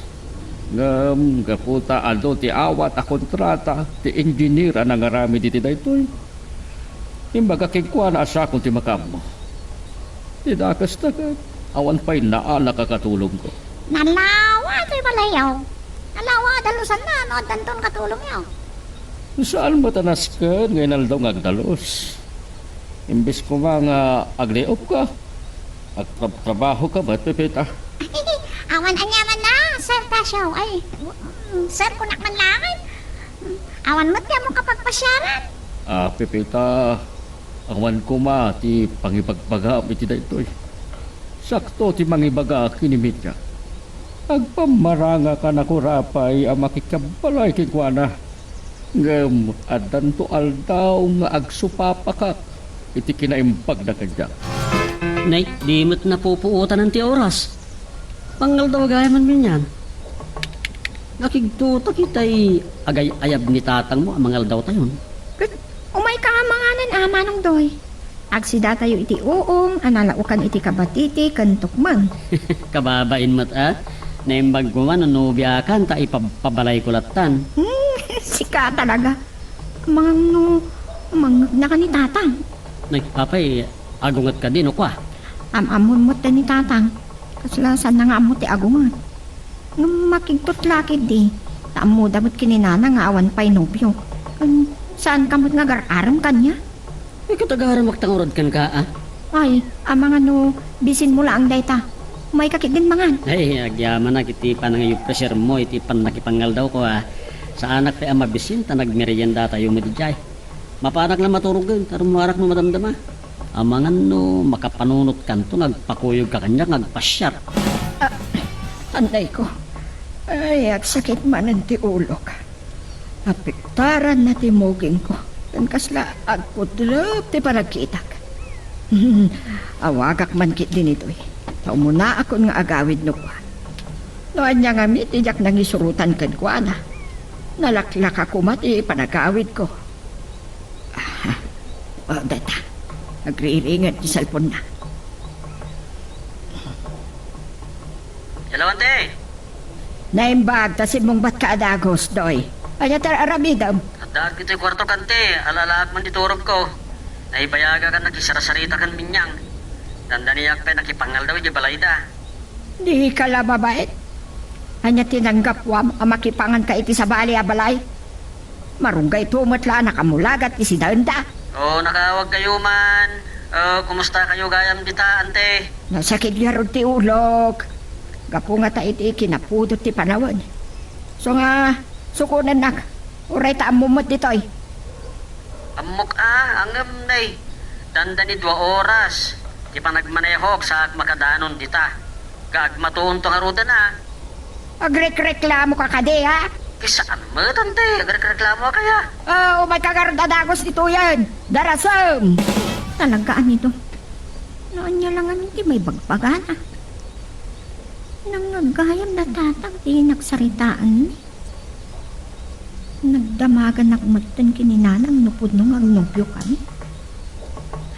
Ngem gapu ta adu ti awat a kontrata ti engineer a nangaramid iti daytoy, imbaga kenkuana a siakon ti makaammo. Ti dakes ta ket awan pay naanak a katulongko. Nalawa toy balayyo. Nalawa a dalusanna no addanton katulongyo. Saan met a nasken nga inaldaw nga agdalus. Imbes koma nga aglay-off ka, agtrabtrabaho ka met, Pepita. Awan aniamanna, Sir Tasio. Ay, mm, Sir, kunak man laeng. Awan met ti ammok a pagpasiaran. Ah, Pepita, awan koma ti pangibagbagaam iti daytoy. Sakto ti mangibaga ken ni Minya. Agpammarangak a nakurapay a makikabbalay kenkuana. Ngem addanto aldaw nga agsupapakak iti kinaimbagna kaniak. Nay, di met napupuotanan ti oras. Pangaldaw gayam, Minyang. Nakigtotak itay agay-ayab ni tatangmo a mangaldawtayon. Ket umayka nga manganan a, Manong Doy. Agsidatayo iti uong a nalaokan iti kabatiti ken tukmeng. Kababain met a. Naimbag koma no nobiakan ta ipabbalayko lattan. Hmm, sika talaga. Mangno, mangngegna ka ni Tatang. Nay, apay, agunget kadi no kua? Am-ammom met ni Tatang. Kasla saanna nga ammo ti agunget. Ngem makigtot la ketdi, ta ammoda met ken ni Nana nga awan pay nobio. Ken saanka met nga agar-arem kaniak? Ay, katagaramak ta ngarud kenka, a? Ay, amangan no bisinmo laeng dayta. Umayka ketdin mangan. Ay, agyamanak iti panangayuppresermo iti pannakipangaldawko, a. Saanak pay a mabisin ta nagmeriendatayo met idiay. Mapanak la maturogen, ta rummuarak no madamdama. Amangan no makapanunotkanto nga agpakuyogka kaniak nga agpasiar. Ah, anayko. Ay, agsakit manen ti ulok. Apektaranna ti mugingko. Ken kasla agkudlep ti panagkitak. Awagak man ketdi ditoy. Ta umunaakon nga agawid no kua. No ania ngamin ti diak nangisurotan kenkuana. Nalaklaka koma ti panagawidko. Ah, o, dayta. Agriringet ti cellphone-na. Hello, ante. Naimbag ta simmungbatka a dagus, Doy. Ania ti ar-aramidem? Addaak iti kuartok, ante. Ala-alaak man ti turogko. Naibayagak a nakisarsarita ken Minyang. Dandaniak pay nakipangaldaw iti balayda. Dika la mabait. Ania ti nanggapuam a makipanganka iti sabali a balay? Marunggayto met la a nakamulagat ti sidaenda. O, nakaawagkayo man. O, kumustakayo gayam dita, ante? Nasakit ngarud ti ulok. Gapu ngata iti kinapudot ti panawen. So nga, sukonennak. Uray ta ammom met ditoy. Ammok a, ngem, nay, dandani dua oras ti panagmanehok saak makadanon dita. Agmatuonto ngaruden a. Agrekreklamoka kadi, a? Ti saan met, ante, agrekreklamo kaya? O, umayka ngarud a dagus ditoyen. Darasem! Talaga, anido. No ania la ngamin ti maibagbagana. Nangngeg gayam da Tatang ti nagsaritaanmi. Nagdamaganak metten ken ni Nanang no pudno nga agnobiokami.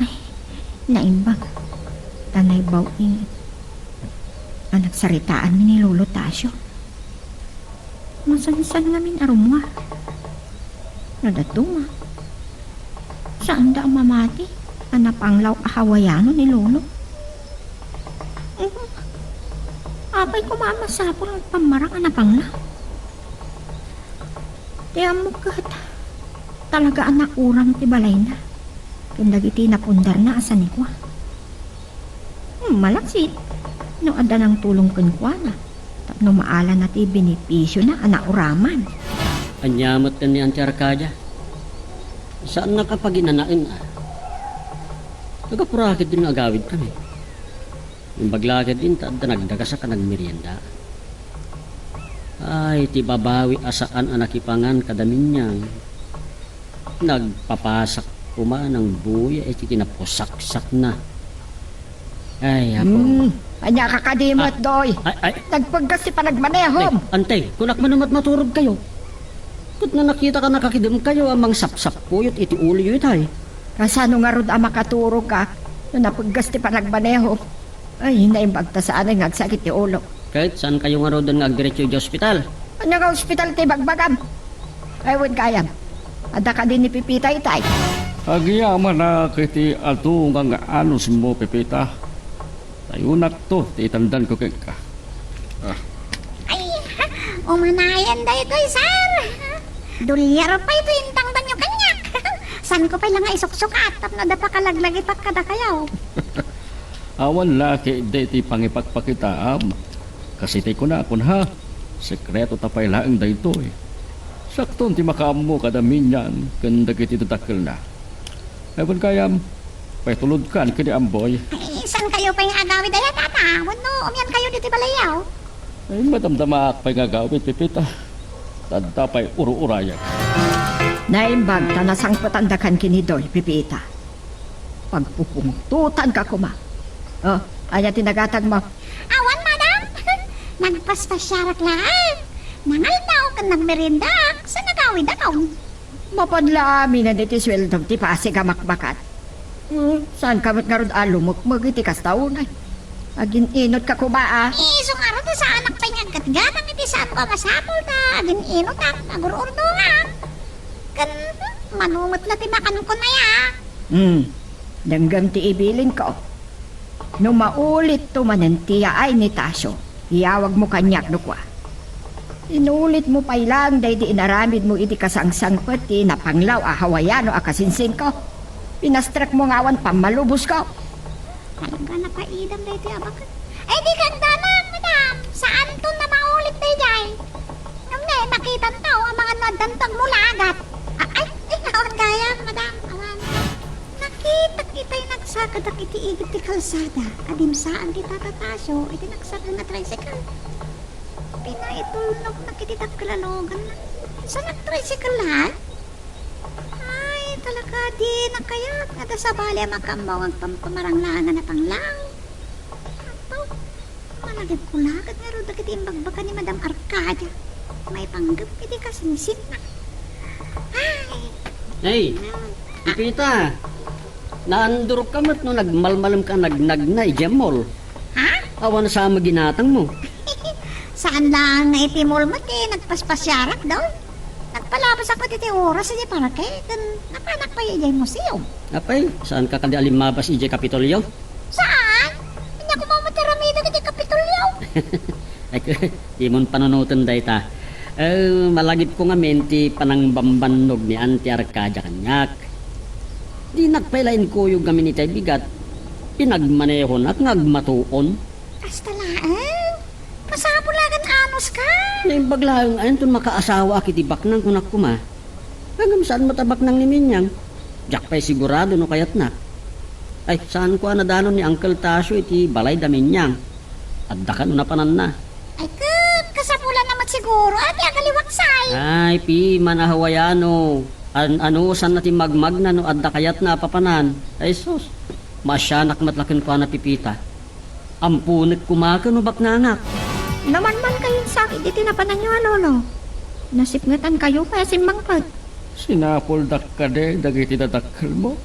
Ay, naimbag. Ta naibaw-i a nagsaritaanmi ni Lolo Tasio. Masansan ngamin a rummuar. No dadduma, saanda a mamati a napanglaw a Hawaiano ni Lolo. Mhm. Apay koma a masapul nga agpammarang a napanglaw? Ti ammok ket, talaga a nauram ti balayna ken dagiti napundarna a sanikua. Hmm, malaksid no adda nangtulong kenkuana tapno maalana ti benefisiona a nauraman. Ania met ken ni Auntie Arcadia? Saannak a paginanaen a. Nagapura ketdin nga agawidkami. Imbag la ketdin ta adda nagdagasak a nagmerienda. Ay, ti babawi a saan a nakipangan kada miniang. Nagpapasak koma nang buya iti kinapusaksakna. Ay, apo. Hmm, ania ka kadi met, Doy? Ay, ay. Nagpeggas ti panagmanehom. Ay, Ante, kunak man met maturogkayo. Ket no nakitaka, nakakidemkayo a mangsapsapuyot iti uloyo itay. Kasano ngarud a makaturogka no napeggas ti panagmanehom? Ay, naimbag ta saanen nga agsakit ti ulok. Ket saankayo ngaruden nga agdiretso idiay ospital? Ania nga ospital ti ibagbagam? Ay, wen gayam. Adda kadi ni Pepita itay? Agyamanak iti adu nga anusmo, Pepita. Tayonakto ti itandanko kenka. Ah. Ay, umanayen daytoy, sir. Dolyar pay ti intangdanyo kaniak. Saanko pay la nga isuksukat tapno adda pakalaglagitak kadakayo. Awan la ketdi ti pangipakpakitaam. Kas iti kunakon, ha? Sekreto ta pay laeng daytoy. Sakton ti makaammo kada miniang ken dagiti dadakkelna. Ay, wen gayam, paitulodkan ken ni Amboy. Ay, saankayo pay nga agawid aya, tata? Wenno umiankayo ditoy balayyo? Ay, madamdamaak pay nga agawid, Pepita. Ta adda pay ur-urayak. Naimbag ta nasangpetandakan ken ni Doy, Pepita. Pagpupungtotanka koma. Oh, ania ti nagatagmo? Awan, madam. Nagpaspasiarak laeng. Nangaldaw ken nagmeriendaak, sa nagawidakon. Mapan la aminen iti sueldom ti pasig a makmakan. Hmm, saanka met ngarud a lumekmek iti kasta unay? Agin-inutka koma a. Isu ngarud a saanak pay nga aggatgatang iti saanko a masapul ta agin-inutak, agur-urdongak. Ken, hmm, mano met la ti makanko aya. Hmm, denggem ti ibilinko. No maulitto manen ti yaay ni Tasio, iyawagmo kaniak no kua. Inulitmo pay laeng daydi inaramidmo iti kasangsangpet ti napanglaw a Hawaiano a kasinsingko. Pinastrekmo nga awan pammalubosko. Talaga napaidam daytoy a baket. Ay, di kagdanag, madam. Saanton a maulit daydiay. Ngem ne, makitanto, amangan no addan pagmulagat. A-, ay, ay, awan gayam, madam. Awan. Nakitak itay nagsakadak iti igid ti kalsada. Adim saan ti Tata Tasio iti nagsakeng a tricycle. Pinaitulnognak iti dakkel a luganna. Sa nagtricycle-an? Ay, talaga, di nakayat nga da sabali a makaammo nga agpampamarang laeng a napanglaw. Apo, malagipko la ket ngarud dagiti imbagbaga ni Madam Arcadia. Maipanggep iti kasingsinna. Ay! Hey, Pepita! Naandurka met no nagmalmalemka a nagnagna idiay mall. Ha? Awan sa met ginatangmo. Saan laeng nga iti mall met ti nagpaspasiarak, Doy. Nagpalabas ako iti oras iti parke, ken napanak pay idiay museum. Apay, saanka kadi a limmabas idiay Kapitolyo? Saan? Ania koma met ti aramidek iti Kapitolyo? Ay, dimon panunoten dayta. Eh, malagipko ngamin ti panangbambannog ni Auntie Arcadia kaniak. Dinak pay la inkuyog ngamin itay bigat. Pinagmanehonak nga agmatuon. Kasta laeng? Masapul la ket anuska. Naimbag laeng a inton makaasawaak iti baknang, kunak koma. Ngem saan met a baknang ni Minyang? Diak pay sigurado no kayatnak. Ay, saanko a nadanon ni Uncle Tasio iti balay da Minyang. Adda kano napananna. Ay, ket kasapulanna met siguro a ti agaliwaksay. Ay, piman a Hawaiano. An-anusanna ti magmagna no adda kayatna a papanan. Ay, sus. Maasianak met la kenkuana, Pepita. Amponek koma ken no baknangak. Namanmankayon sakit iti napananyo a lolo. Nasipngetankayo pay a simmangpet. Sinapuldak kadi dagiti dadakkelmo?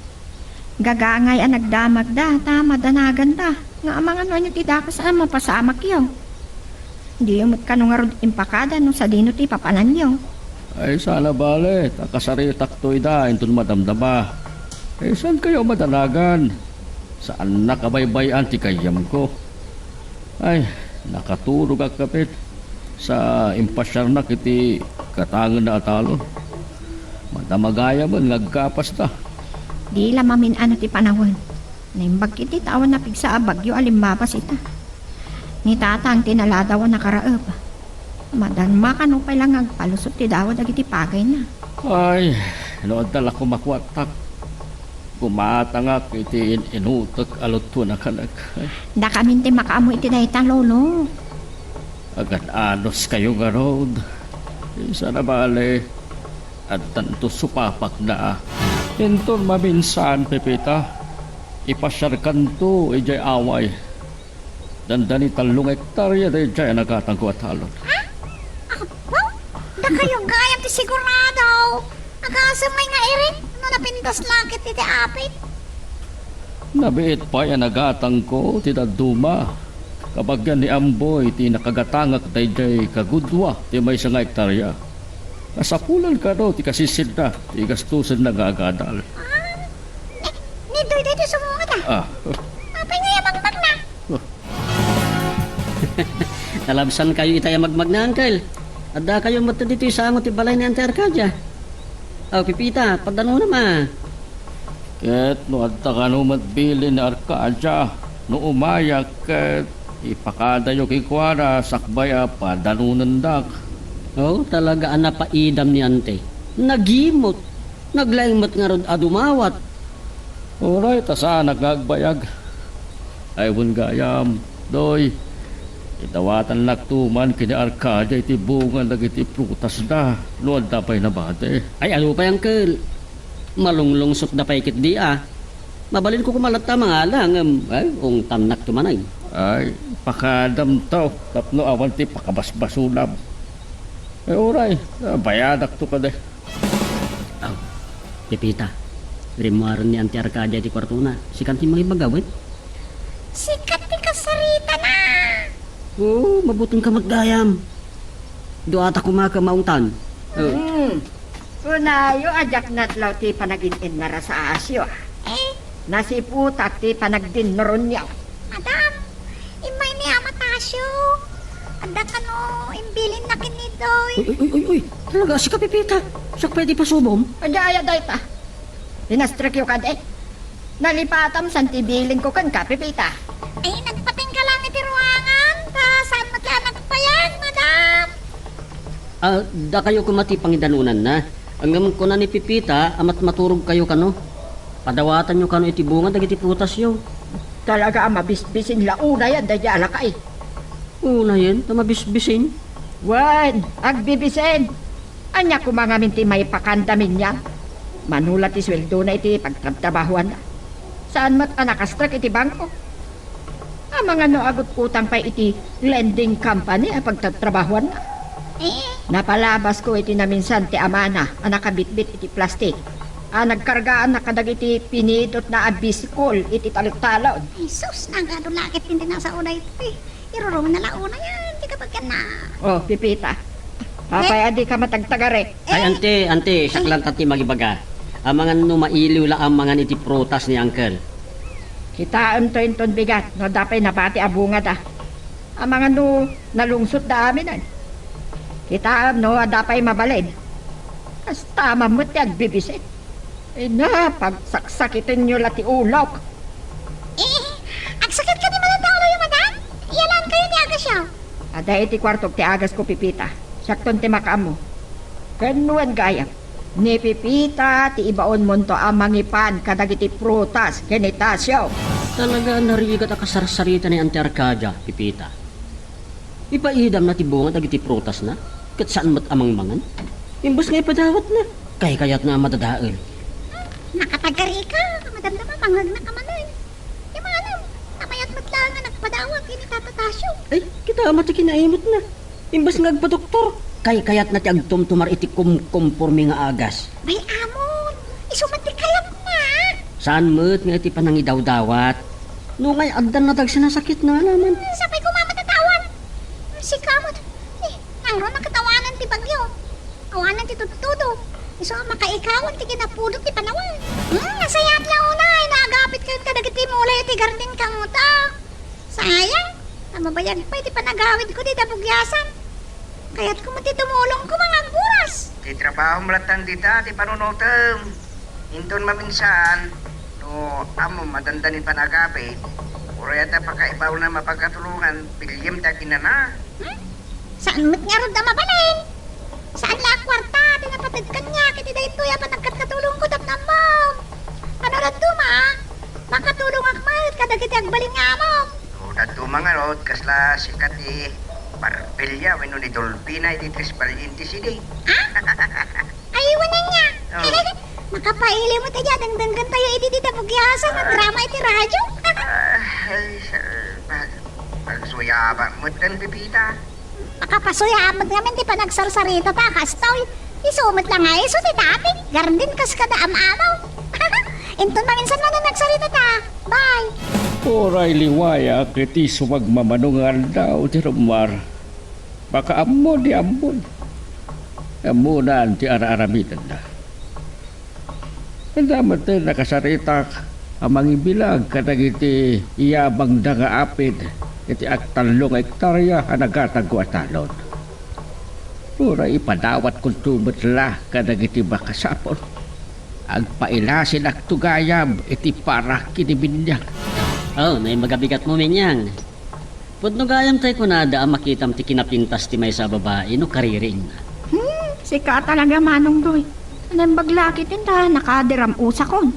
Gagangay a nagdamagda ta madanaganda nga amangan no ania ti dakes a mapasamakyo. Diyo met kano ngarud impakada no sadino ti papananyo. Ay, saan a bale, ta kasaritakto ida inton madamdama. Ay, saankayo a madanagan? Saannak a baybay-an ti gayyemko. Ay, Nakaturogak ketdi sa impasiarnak iti gatangenna a talon. Madama gayamen nga agkapasda. Di la mamin-ano ti panawen. Naimbag ketdi ta awan napigsa a bagyo a limmabas ita. Ni Tatang ti naladaw a nakaraep. Madarma kano pay la nga agpalusot ti dawa dagiti pagayna. Ay, no adda la koma kuartak, gumatangak iti in-inutek a lutona kanek. Dakamin ti makaammo iti dayta, Lolo. Agad-anuskayo ngarud. Sana bale, addanto supapakna. Inton maminsan, Pepita, ipasiarkanto idiay away. Dandani tallo nga hektaria daydiay a nagatangko a talon. Ha? Apo? Dakayo gayam ti sigurado. Agasem ngay nga iring no napintas la ketdi ti apit. Nabiit pay a nagatangko ti dadduma. Kabagian ni Amboy ti nakagatangak daydiay kagudua ti maysa nga hektaria. Kasapulan kano ti kasisidna ti gastusenna nga agadal. Ah, ni, ni Doy daytoy sumungad, ah. Ah. Apay ngay a magmagna? Nalabsankayo itay a magmagna, Uncle. Addakayo met ditoy sango ti balay ni Auntie Arcadia. Aw, Pepita, padanonam a. Ket no adda kano met bilin ni Arcadia, no umayak ket ipakadayo kenkuana sakbay a padanonendak. Oh, talaga a napaidam ni Auntie. Nagimot. Naglaing met ngarud a dumawat. Uray ta saanak nga agbayag. Ay, wen gayam, Doy. Idawatannakto man ken ni Arcadia iti bunga dagiti prutasna no adda pay nabati. Ay, adu pay, Uncle. Malunglungsotda pay ketdi a. Mabalinko koma latta a mangala ngem, ay, ungtannakto manen. Ay, pakadamto tapno awan ti pakabasbasolam. Ay, uray, bayadakto kadi. Aw, Pepita, rimmuaren ni Auntie Arcadia iti kuartona. Sikan ti mangibaga wen? Sikat ti kasaritana. Oo, mabutingka met gayam. Duata koma ket maungtan. Oh. Hmm. Kunayo a diak natlaw ti panagin-innara sa asyo, ah. Eh? Nasiputak ti panagdinnoronyo. Madam, immay ni Ama Tasio. Adda kano imbilinna ken ni Doy. Uy, uy, uy, uy, uy. Talaga, sika, Pepita. Siak pay ti pasubom? Ania aya dayta? Inastrekyo kadi? Nalipatam san ti bilinko kenka, Pepita. Ay, nagpatingga lang iti ruangan. Ta, saan met la nagpayag, madam? Ah, dakayo koma ti pangidanonanna. Ngem kuna ni Pepita a matmaturogkayo kano. Padawatanyo kano iti bunga dagiti prutasyo. Talaga a mabisbisin la unayen daydi a lakay. Unayen ta mabisbisin? Wen, agbibisin. Ania koma ngamin ti maipakanda, Minyang? Mano la ti sueldona iti pagtrabtrabahoanna. Saan met a nakastrek iti bangko. Amangan no agut-utang pay iti lending company a pagtatrabahoanna. Eh? Napalabasko iti naminsan ti amana a nakabitbit iti plastik a nagkargaanna kadagiti pinidotna a bisikol iti taltalon. Ay, sus, nagadu la ket ti nasaoda iti. Irurong na la unayen ti kabagianna. Oh, Pepita. Apay a dika matagtagari? Ay, ante, ante, siak lang ta ti mangibaga. Amangan no mailiw la a mangan iti prutas ni Uncle. Kitaemto inton bigat no adda pay nabati a bungada. Amangan no nalungsotda aminen. Kitaem no adda pay mabalin. Kasta man met ti agbibisit. Ina, pagsaksakitenyo la ti ulok. Eh, agsakit kadi manen ti uloyo, madam? Iyalaan kayo ti agasyo. Adda iti kuartok ti agasko, Pepita. Siakton ti makaammo. Ken wen gayam, ni Pepita ti ibaonmonto a mangipan kadagiti prutas ken ni Tasio. Talaga a narigat a kasarsarita ni Auntie Arcadia, Pepita. Ipaidamna ti bunga dagiti prutasna, ket saan met a mangmangan. Imbes nga ipadawatna, kaykayatna a madadael. Nakatagarika, madamdama, mangngegnaka manen. Di malam, namayat met laeng nga nagpadawat ken ni Tata Tasio. Ay, kita met ti kinaimutna. Imbes nga agpadoktor, kaykayatna ti agtumtumar iti kumkomporme nga agas. Bay, amon, isu met ti kayatna. Saan met nga iti panangidawdawat. No ngay addan nadagsina sakitna, alaman. Hmm, sapay koma met a taawan. Sika met, eh, nangron a ket awanen ti bagyo. Awanen ti tudtudo. Isu a makaikawan ti kinapudot ti panawen. Hmm, nasayaat la unay, naagapit kayon kadagiti mulay iti garden kamo ta. Sayang. Mabayag pay ti panagawidko dita bugiasan. Kayatko met ti tumulongko nga agburas. Ti trabahom latta dita ti panunotem. Inton maminsan, no ammom a dandani panagawid, uray adda pakaibawna mapagkatulongan, biliem ti aginana. Hmm? Saan met ngarud a mabalin? Saan la a kuarta ti napated kaniak iti daytoy a panagkatkatulongko tapno ammom? Ano dadduma, a? Makatulongak met kadagiti agbalin nga amok. O, dadduma ngarud, kasla sika ti Barbella wenno ni Dolphina iti Tres Valientes idi. Ah? Ay, wen ania. Oh. Makapaili met aya, dengdenggen tayo iti dita bugiasan a drama iti radio. Ah, ay, sa-, pag-, pagsuyabak met ken Pepita. Makapasuyab met ngamin ti panagsarsarita ta kastoy. Isu met la nga isu ti dati. Garden kas kada am-amaw. Inton maminsan manen nagsarita ta. Bye. Uray liwayak iti sumagmamano nga aldaw ti rummar. Makaammo ni ammon. Ammonan ti ar-aramidenna. Adda met nakasaritak a mangibilag kadagiti iyabangda nga apid iti agtallo nga ektaria a nagatagko a talon. Uray ipadawatkonto met la kadagiti makasapul. Agpailasinakto gayam iti para ken ni Minyang. Oh, naimbag a bigatmo, Minyang. Pudno gayam tay kunada a makitam ti kinapintas ti maysa a babai no kaririingna. Hmm, sika talaga, Manong Doy. Naimbag la ketdin ta nakaadiram-usakon.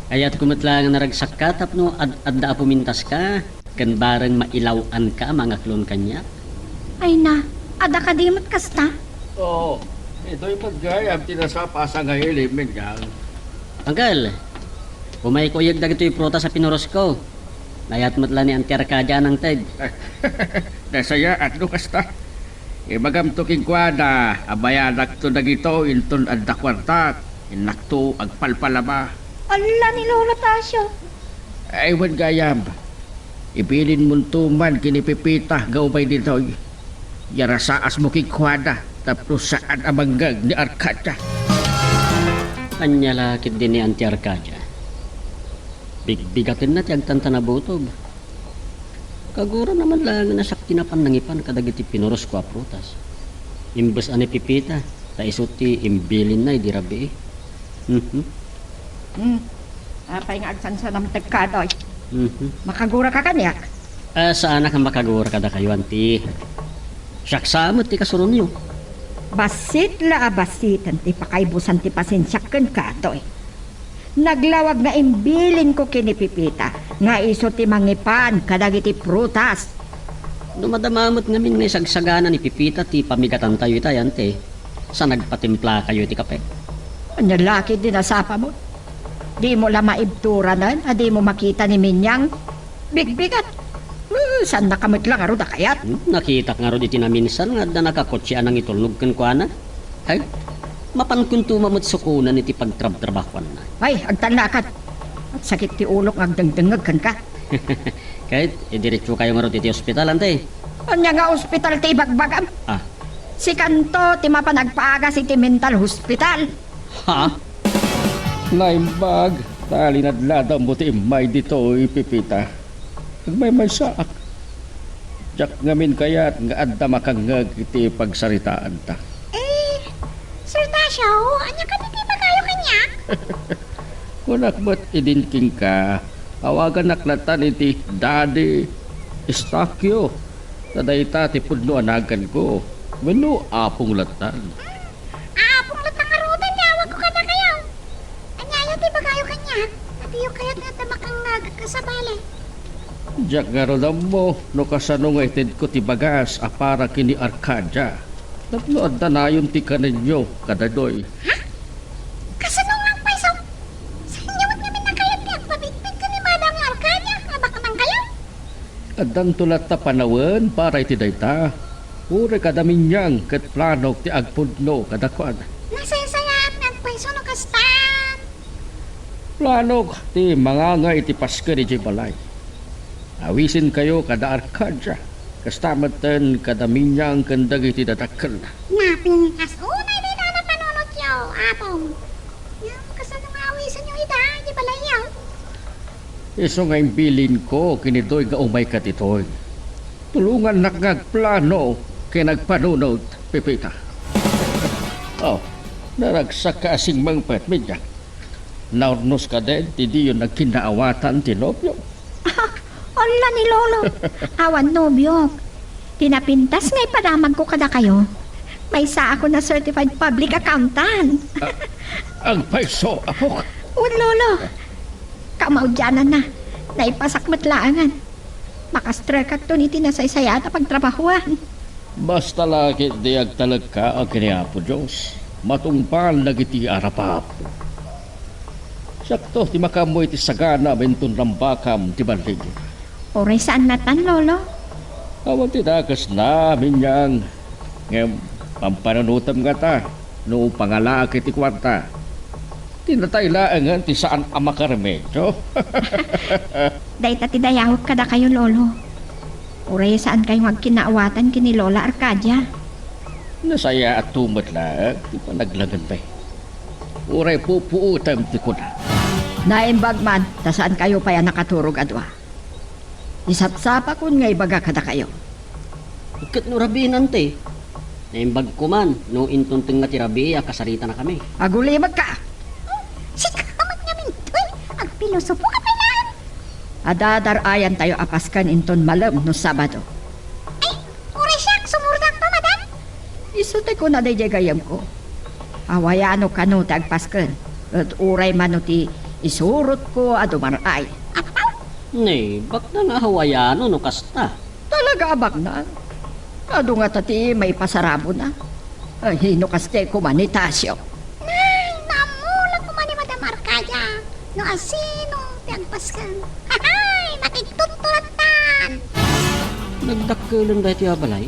Kayatko met la nga naragsakka tapno ad-adda a pumintaska ken bareng mailaw-anka a mangaklon kaniak. Ay na, adda kadi met kasta? Oo, itoy met gayam ti nasapa a sangaili, Minyang. Uncle, umayko iyeg dagitoy prutas a pinurosko. Nayat met la ni Auntie Arcadia a nangted. Nasayaat no kasta. Ibagamto kenkuana a bayanakto dagitoy inton adda kuartak. Innakto agpalpalaba. Alla ni Lolo Tasio. Ay, wen gayam. Ibilinmonto man ken ni Pepita nga umay ditoy. Yarasaasmo kenkuana tapno saan a mangngeg ni Arcadia. Ania la ketdi ni Auntie Arcadia? Bigbigatenna ti agtantanabutob. Kagurana man laengen a siak ti napan nangipan kadagiti pinurosko a prutas. Imbes a ni Pepita, ta isu ti imbilinna idi rabii. Mhm. Hmm. Apay nga agsansanamtek kadoy? Mhm. Makaguraka kaniak? Ah, saanak a makagura kadakayo, Auntie. Siak sa met ti kasuronyo. Bassit la a bassiten ti pakaibusan ti pasensiak kenka, Toy. Naglawag nga imbilinko ken ni Pepita nga isu ti mangipan kadagiti prutas. No madama met ngamin nga isagsagana ni Pepita ti pamigatantayo itay, Auntie, sa nagpatimplakayo iti kape. Ania la ketdi nasapamo? Dimo la maibturanen a dimo makita ni Minyang? Bigbigat. Eh, saannaka met la ngarud a kayat? Hmm, nakitak ngarud iti naminsan nga adda nakakotse a nangitulnog kenkuana. Ay, mapankonto met sukonen iti pagtrabtrabahuanna. Ay, agtannakad. Agsakit ti ulok nga agdengdengngeg kenka. Ket idiretsokayo ngarud iti ospital, Auntie. Ania nga ospital ti ibagbagam? Ah. Sikanto ti mapan agpagas iti mental hospital. Ha? Naimbag, ta linadladawmo ti immay ditoy, Pepita. Agmaymaysaak. Diak ngamin kayat nga adda makangngeg iti pagsaritaanta. Eh, Sir Tasio, ania kadi ti ibagayo kaniak? Kunak met idin kenka, awaganak latan iti Daddy Estacio. Ta dayta ti pudno a naganko. Wenno Apong latan. Hmm, Apong latta ngaruden ti awagko kadakayo. Aniayo ti ibagayo kaniak? Adiyo kayat nga adda makangngeg a kasabali. Diak ngarud ammo no kasano nga itedko ti bagas a para ken ni Arcadia. Tapno adda nayon ti kanenyo kadadoy. Ha? Kasano nga agpayso? Saanyo met ngamin a kayat ti agpabitbit ken ni Madam Arcadia nga baknangkayo? Addanto latta panawen para iti dayta. Uray kada Minyang ket planok ti agpudno kadakuada. Nasaysayaat nga agpayso no kasta. Planok ti manganga iti pasker idiay balay. Awisenkayo kada Arcadia, kasta metten kada Minyang ken dagiti dadakkelna. Napintas unay dayta a panunotyo, Apong. Ngem kasano nga awisenyo ida idiay balayyo? Isu nga imbilinko ken ni Doy nga umayka ditoy. Tulongannak nga agplano ken agpanunot, Pepita. Oh, naragsakka a simmangpet, Media. Naurnoska den ti diyo nagkinnaawatan ti nobio. Ala ni Lolo, awan nobiok. Ti napintas nga ipadamagko kadakayo, maysaakon a certified public accountant. Ah, agpayso, apok. Wen, Lolo. Kamaudiananna, naipasak met laengen. Makastrikakton iti nasaysayaat a pagtrabahoan. Basta la ketdi agtalekka a ken ni Apo Dios, matungpal dagiti arapaap. Siakto ti makaammo iti sagana a mainton rambakam ti ballig. Uray saan natan, Lolo? Awan ti dakesna, Minyang. Ngem, pampanunotem ngata no pangalaak iti kuarta. Ti natay laengen ti saan a makaremedio. Dayta ti dayawek kadakayo, Lolo. Uray saankayo nga agkinnaawatan ken ni Lola Arcadia. Nasayaat met laeng ti panaglagenmi. Uray pupuotem ti kuna. Naimbag man, ta saankayo pay a nakaturog a dua. Isapsapakon nga ibaga kadakayo. Ket no rabiin, Ante? Naimbagko man no inton tengnga ti rabii a kasaritanakami. Agulimekka! Sika met ngamin toy, agpilosopo ka pay laeng. Adda dar-ayantayo a pasken inton malem no Sabado. Ay, uray siak, sumurdakto, madam. Isu ti kuna daydiay gayyemko. Hawaiano kano ti agpasken, ket uray mano ti isurotko a dumar-ay. Apo? Ne, baknang a Hawaiano no kasta. Talaga a baknang? Adu ngata ti maipasarabona. Ay, no kasta koma ni Tasio. Nay, naammo la koma ni Madam Arcadia no asino ti agpasken. Hahay, makigtunturattan! Nagdakkelen daytoy a balay?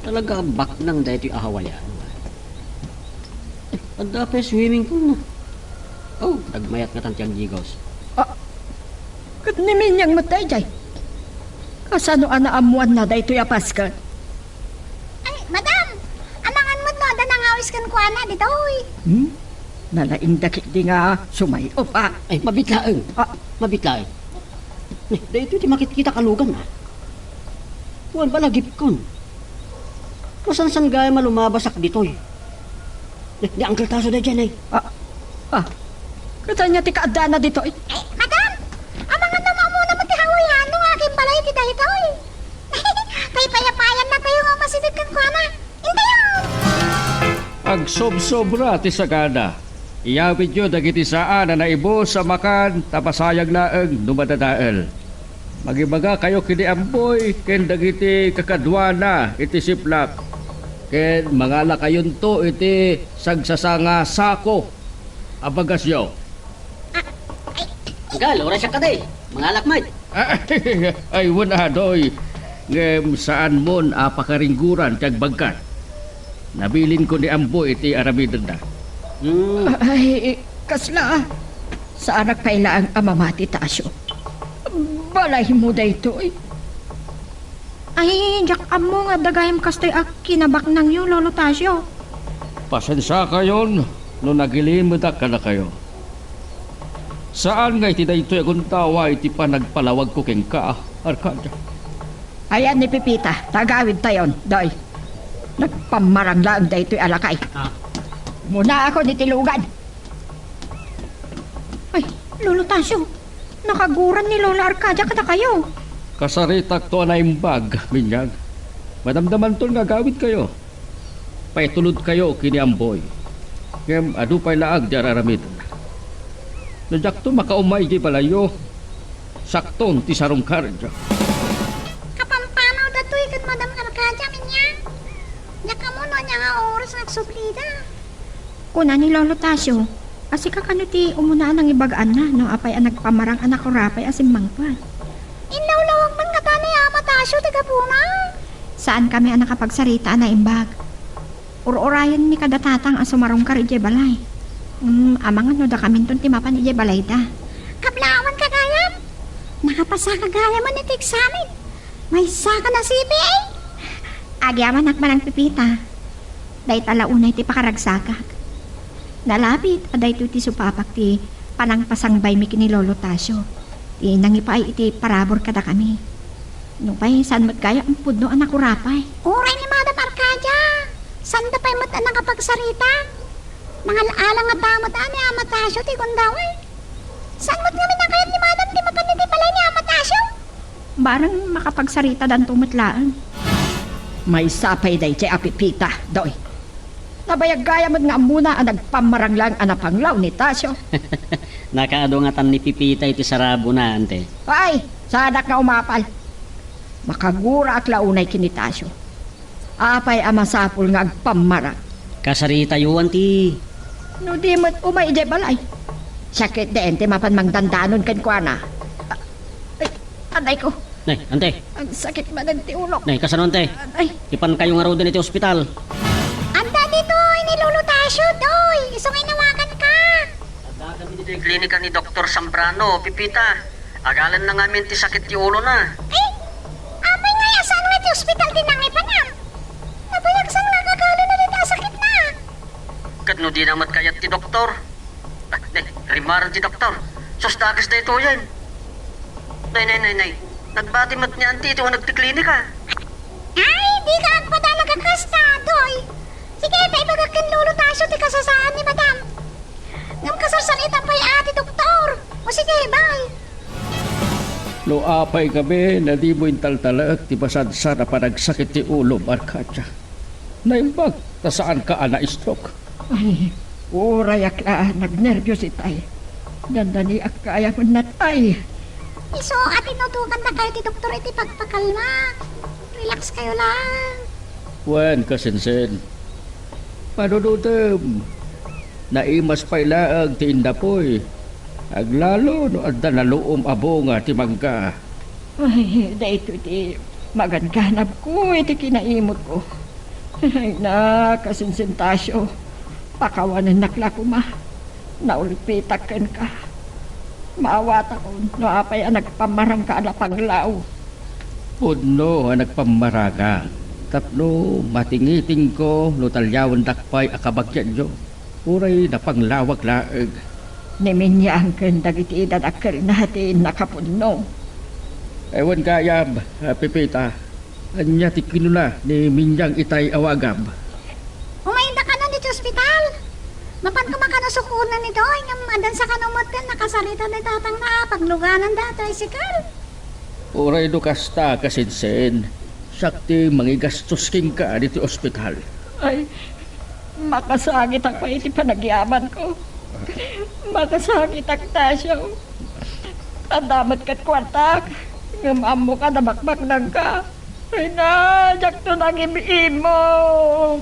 Talaga a baknang daytoy a Hawaiano. Adda pay swimming pool na. Oh, nagmayat ngatan ti aggigos. Ah, ket ni Minyang met daydiay. Kasano a naammoanna daytoy a pasken? Ay, madam, amangan met no adda nangawis kenkuana ditoy. Hmm? Nalaingda ketdi nga sumay-op, ah. Ay, mabitlaeng. Ah. Mabitlaeng. Ni, daytoy ti makitkitak a lugan, ah. Wen, balagipkon. Masansan gayam a lumabasak ditoy. Ni, ni Uncle Taso daydiay, nay. Ah, ah. Ket ania ti kaaddana ditoy? Eh, madam, amangan no maammoanna met ti Hawaiano nga agimbalay iti daytoy. Paypayapayan la tayo nga umasideg kenkuana. Indayon! Agsobsobra ti sagana. Iyawidyo dagiti saan a naibus a makan ta masayag laeng no madadael. Magibagakayo ken ni Amboy ken dagiti kakaduana iti siplak, ken mangalakayonto iti sagsasanga sako a bagasyo. Ah, ay. Gal, oras siak kadi. Mangalak met. Ah, ay, wen, Adoy. Ngem saanmon a pakaringgoran ti agbagkat. Nabilinko ni Amboy iti aramidenna. Hmm. Ay, kasla. Saanak pay laeng a mamati, Tasio. Balaymo daytoy. Ay, diak ammo nga adda gayam kastoy a kinabaknangyo, Lolo Tasio. Pasensiakayon no nagilimedak kadakayo. Saan nga iti daytoy a guntawa iti panagpalawagko kenka, Arcadia. Ayan ni Pepita, ta agawidtayon, Doy. Nagpammarang laeng daytoy a lakay. Ah. Munaakon iti lugan. Ay, Lolo Tasio, nakaguran ni Lola Arcadia kadakayo. Kasaritakto a naimbag, Minyag. Madamdamanton nga agawidkayo. Paitulodkayo ken ni Amboy. Ngem adu pay laeng ti ar-aramid. No diakto makaumay idiay balayyo, sakton ti sarungkar. Kapampanaw datoy ken Madam Arcadia, Minyag. Diak ammo no ania nga oras nga agsublida. Kuna ni Lolo Tasio, a sika kano ti umuna a nangibagaanna no apay a nagpamarang a nakurapay a simmangpet. Inlawlawag man ngata ni Ama Tasio ti gapuna. Saankami a nakapagsarita a naimbag. Ur-urayenmi kada tatang a sumarungkar idiay balay. Hmm, amangan no dakaminton ti mapan idiay balayda. Kablawanka gayam? Nakapasaka gayamen iti eksamen. Maysaka na C P A. Agyamanak man, Pepita. Dayta la unay ti pakaragsakak. Nalabit a daytoy ti supapak ti Panangpasangbaymi ken ni Lolo Tasio ti nangipaay iti parabur kadakami. Nupay, saan met gayam pudno a nakurapay. Uray ni Madam Arcadia, saanda pay met a nakapagsarita. Nangal-alang a tamot a ni Ama Tasio ti gundaway. Saan met ngamin a kayat ni Madam ti mapan iti balay ni Ama Tasio? Barang makapagsaritadanto met laeng. Maysa pay daytoy a Pepita, Doy. Nabayag gayam met nga ammona a nagpammarang laeng a napanglaw ni Tasio. Nakaadu ngatan ni Pepita iti sarabona, ante. Ay, saanak nga umapal. Makaguraak la unay ken ni Tasio. Apay a masapul nga agpammarang? Kasaritayo, anti. No di met umay idiay balay. Sakit dayta ti mapan mangdandanon kenkuana. Ay, anay ko. Nay, ante. Agsakit manen ti ulok. Nay, kasano, ante? Ay. Ipankayo ngaruden iti ospital. Adda ditoy ni Lolo Tasio, Doy. Isu nga inawaganka. Adda kami ditoy klinika ni Doktor Zambrano, Pepita. Agalenna ngamin ti sakit ti ulona. Ay, apay nga saan nga ti ospital ti nangipanam? Nabayag saan nga agalenna dayta a sakitna. Ket no dina met kayat ti doktor? Ah, nay, rimmareng ti doktor. Sus, dakes daytoyen. Nay, nay, nay, nay. Nagbati met ni Auntie iti uneg ti klinika. Ay, dika agpadalag a kasta, Doy. Sige, ta ibagak ken Lolo Tasio ti kasasaan ni Madam. Ngem kasarsarita pay a ti doktor. O sige, bye. No apay ngamin a dimo intaltalek ti masadsad a panagsakit ti ulom, Arcadia. Naimbag ta saanka a na-stroke. Ay, urayak la a nagnerbios itay. Dandaniak gayam a natay. Isu a tinutokannakayo ti doktor iti pagpakalma. Relax kayo lang. Wen, kasinsin. Panunotem. Naimas pay laeng ti indapuy. Aglalo no adda naluom a bunga ti mangga. Ay, daytoy ti maganganabko iti kinaimutko. Ay, na, kasinsin Tasio, pakawanennak la koma. Naulpitak kenka. Maawatakon no apay a nagpammarangka a napanglaw. Pudno a nagpammarangak tapno matingitingko no talyawendak pay a kabagianyo. Uray napanglawak laeng. Ni Minyang ken dagiti dadakkelna ti nakapudno. Awan gayam, a, Pepita. Ania ti kinuna ni Minyang itay a wagam? Umayda kano ditoy ospital. Mapan koma kano sukoren ni Doy, ngem adda sa kano met ken nakasarita ni tatangna a paglugananda a tricycle. Uray no kasta, kasinsin, siak ti mangigastos kenka ditoy ospital. Ay, makasakitak pay iti panagyamanko. Makasakitak, Tasio. Adda met ket kuartak, ngem ammoka a bakbaknangka. Ay na, diakto nangim-imok.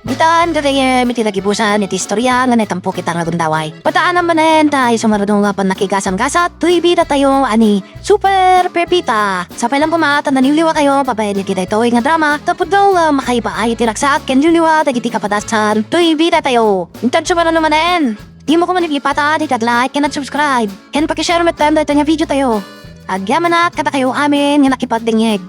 Ditan gagayyem iti nagibusan iti istoria nga naitampok ita nga gundaway. Padaanam manen ta isu nga rudong a pannakigasam-gasat toy bidatayo a ni Super Pepita. Sapay lang koma ta naliwliwatayo babaen iti daytoy nga drama, ta pudno nga makaipaay iti ragsak ken liwliwa dagiti kapadasan toy bidatayo. Intan sumarano manen, dimo koma lipatan iti ag-like ken ag-subscribe, ken paki-share metten daytoy nga video tayo. Agyamanak kadakayo amin nga nakipagdengngeg.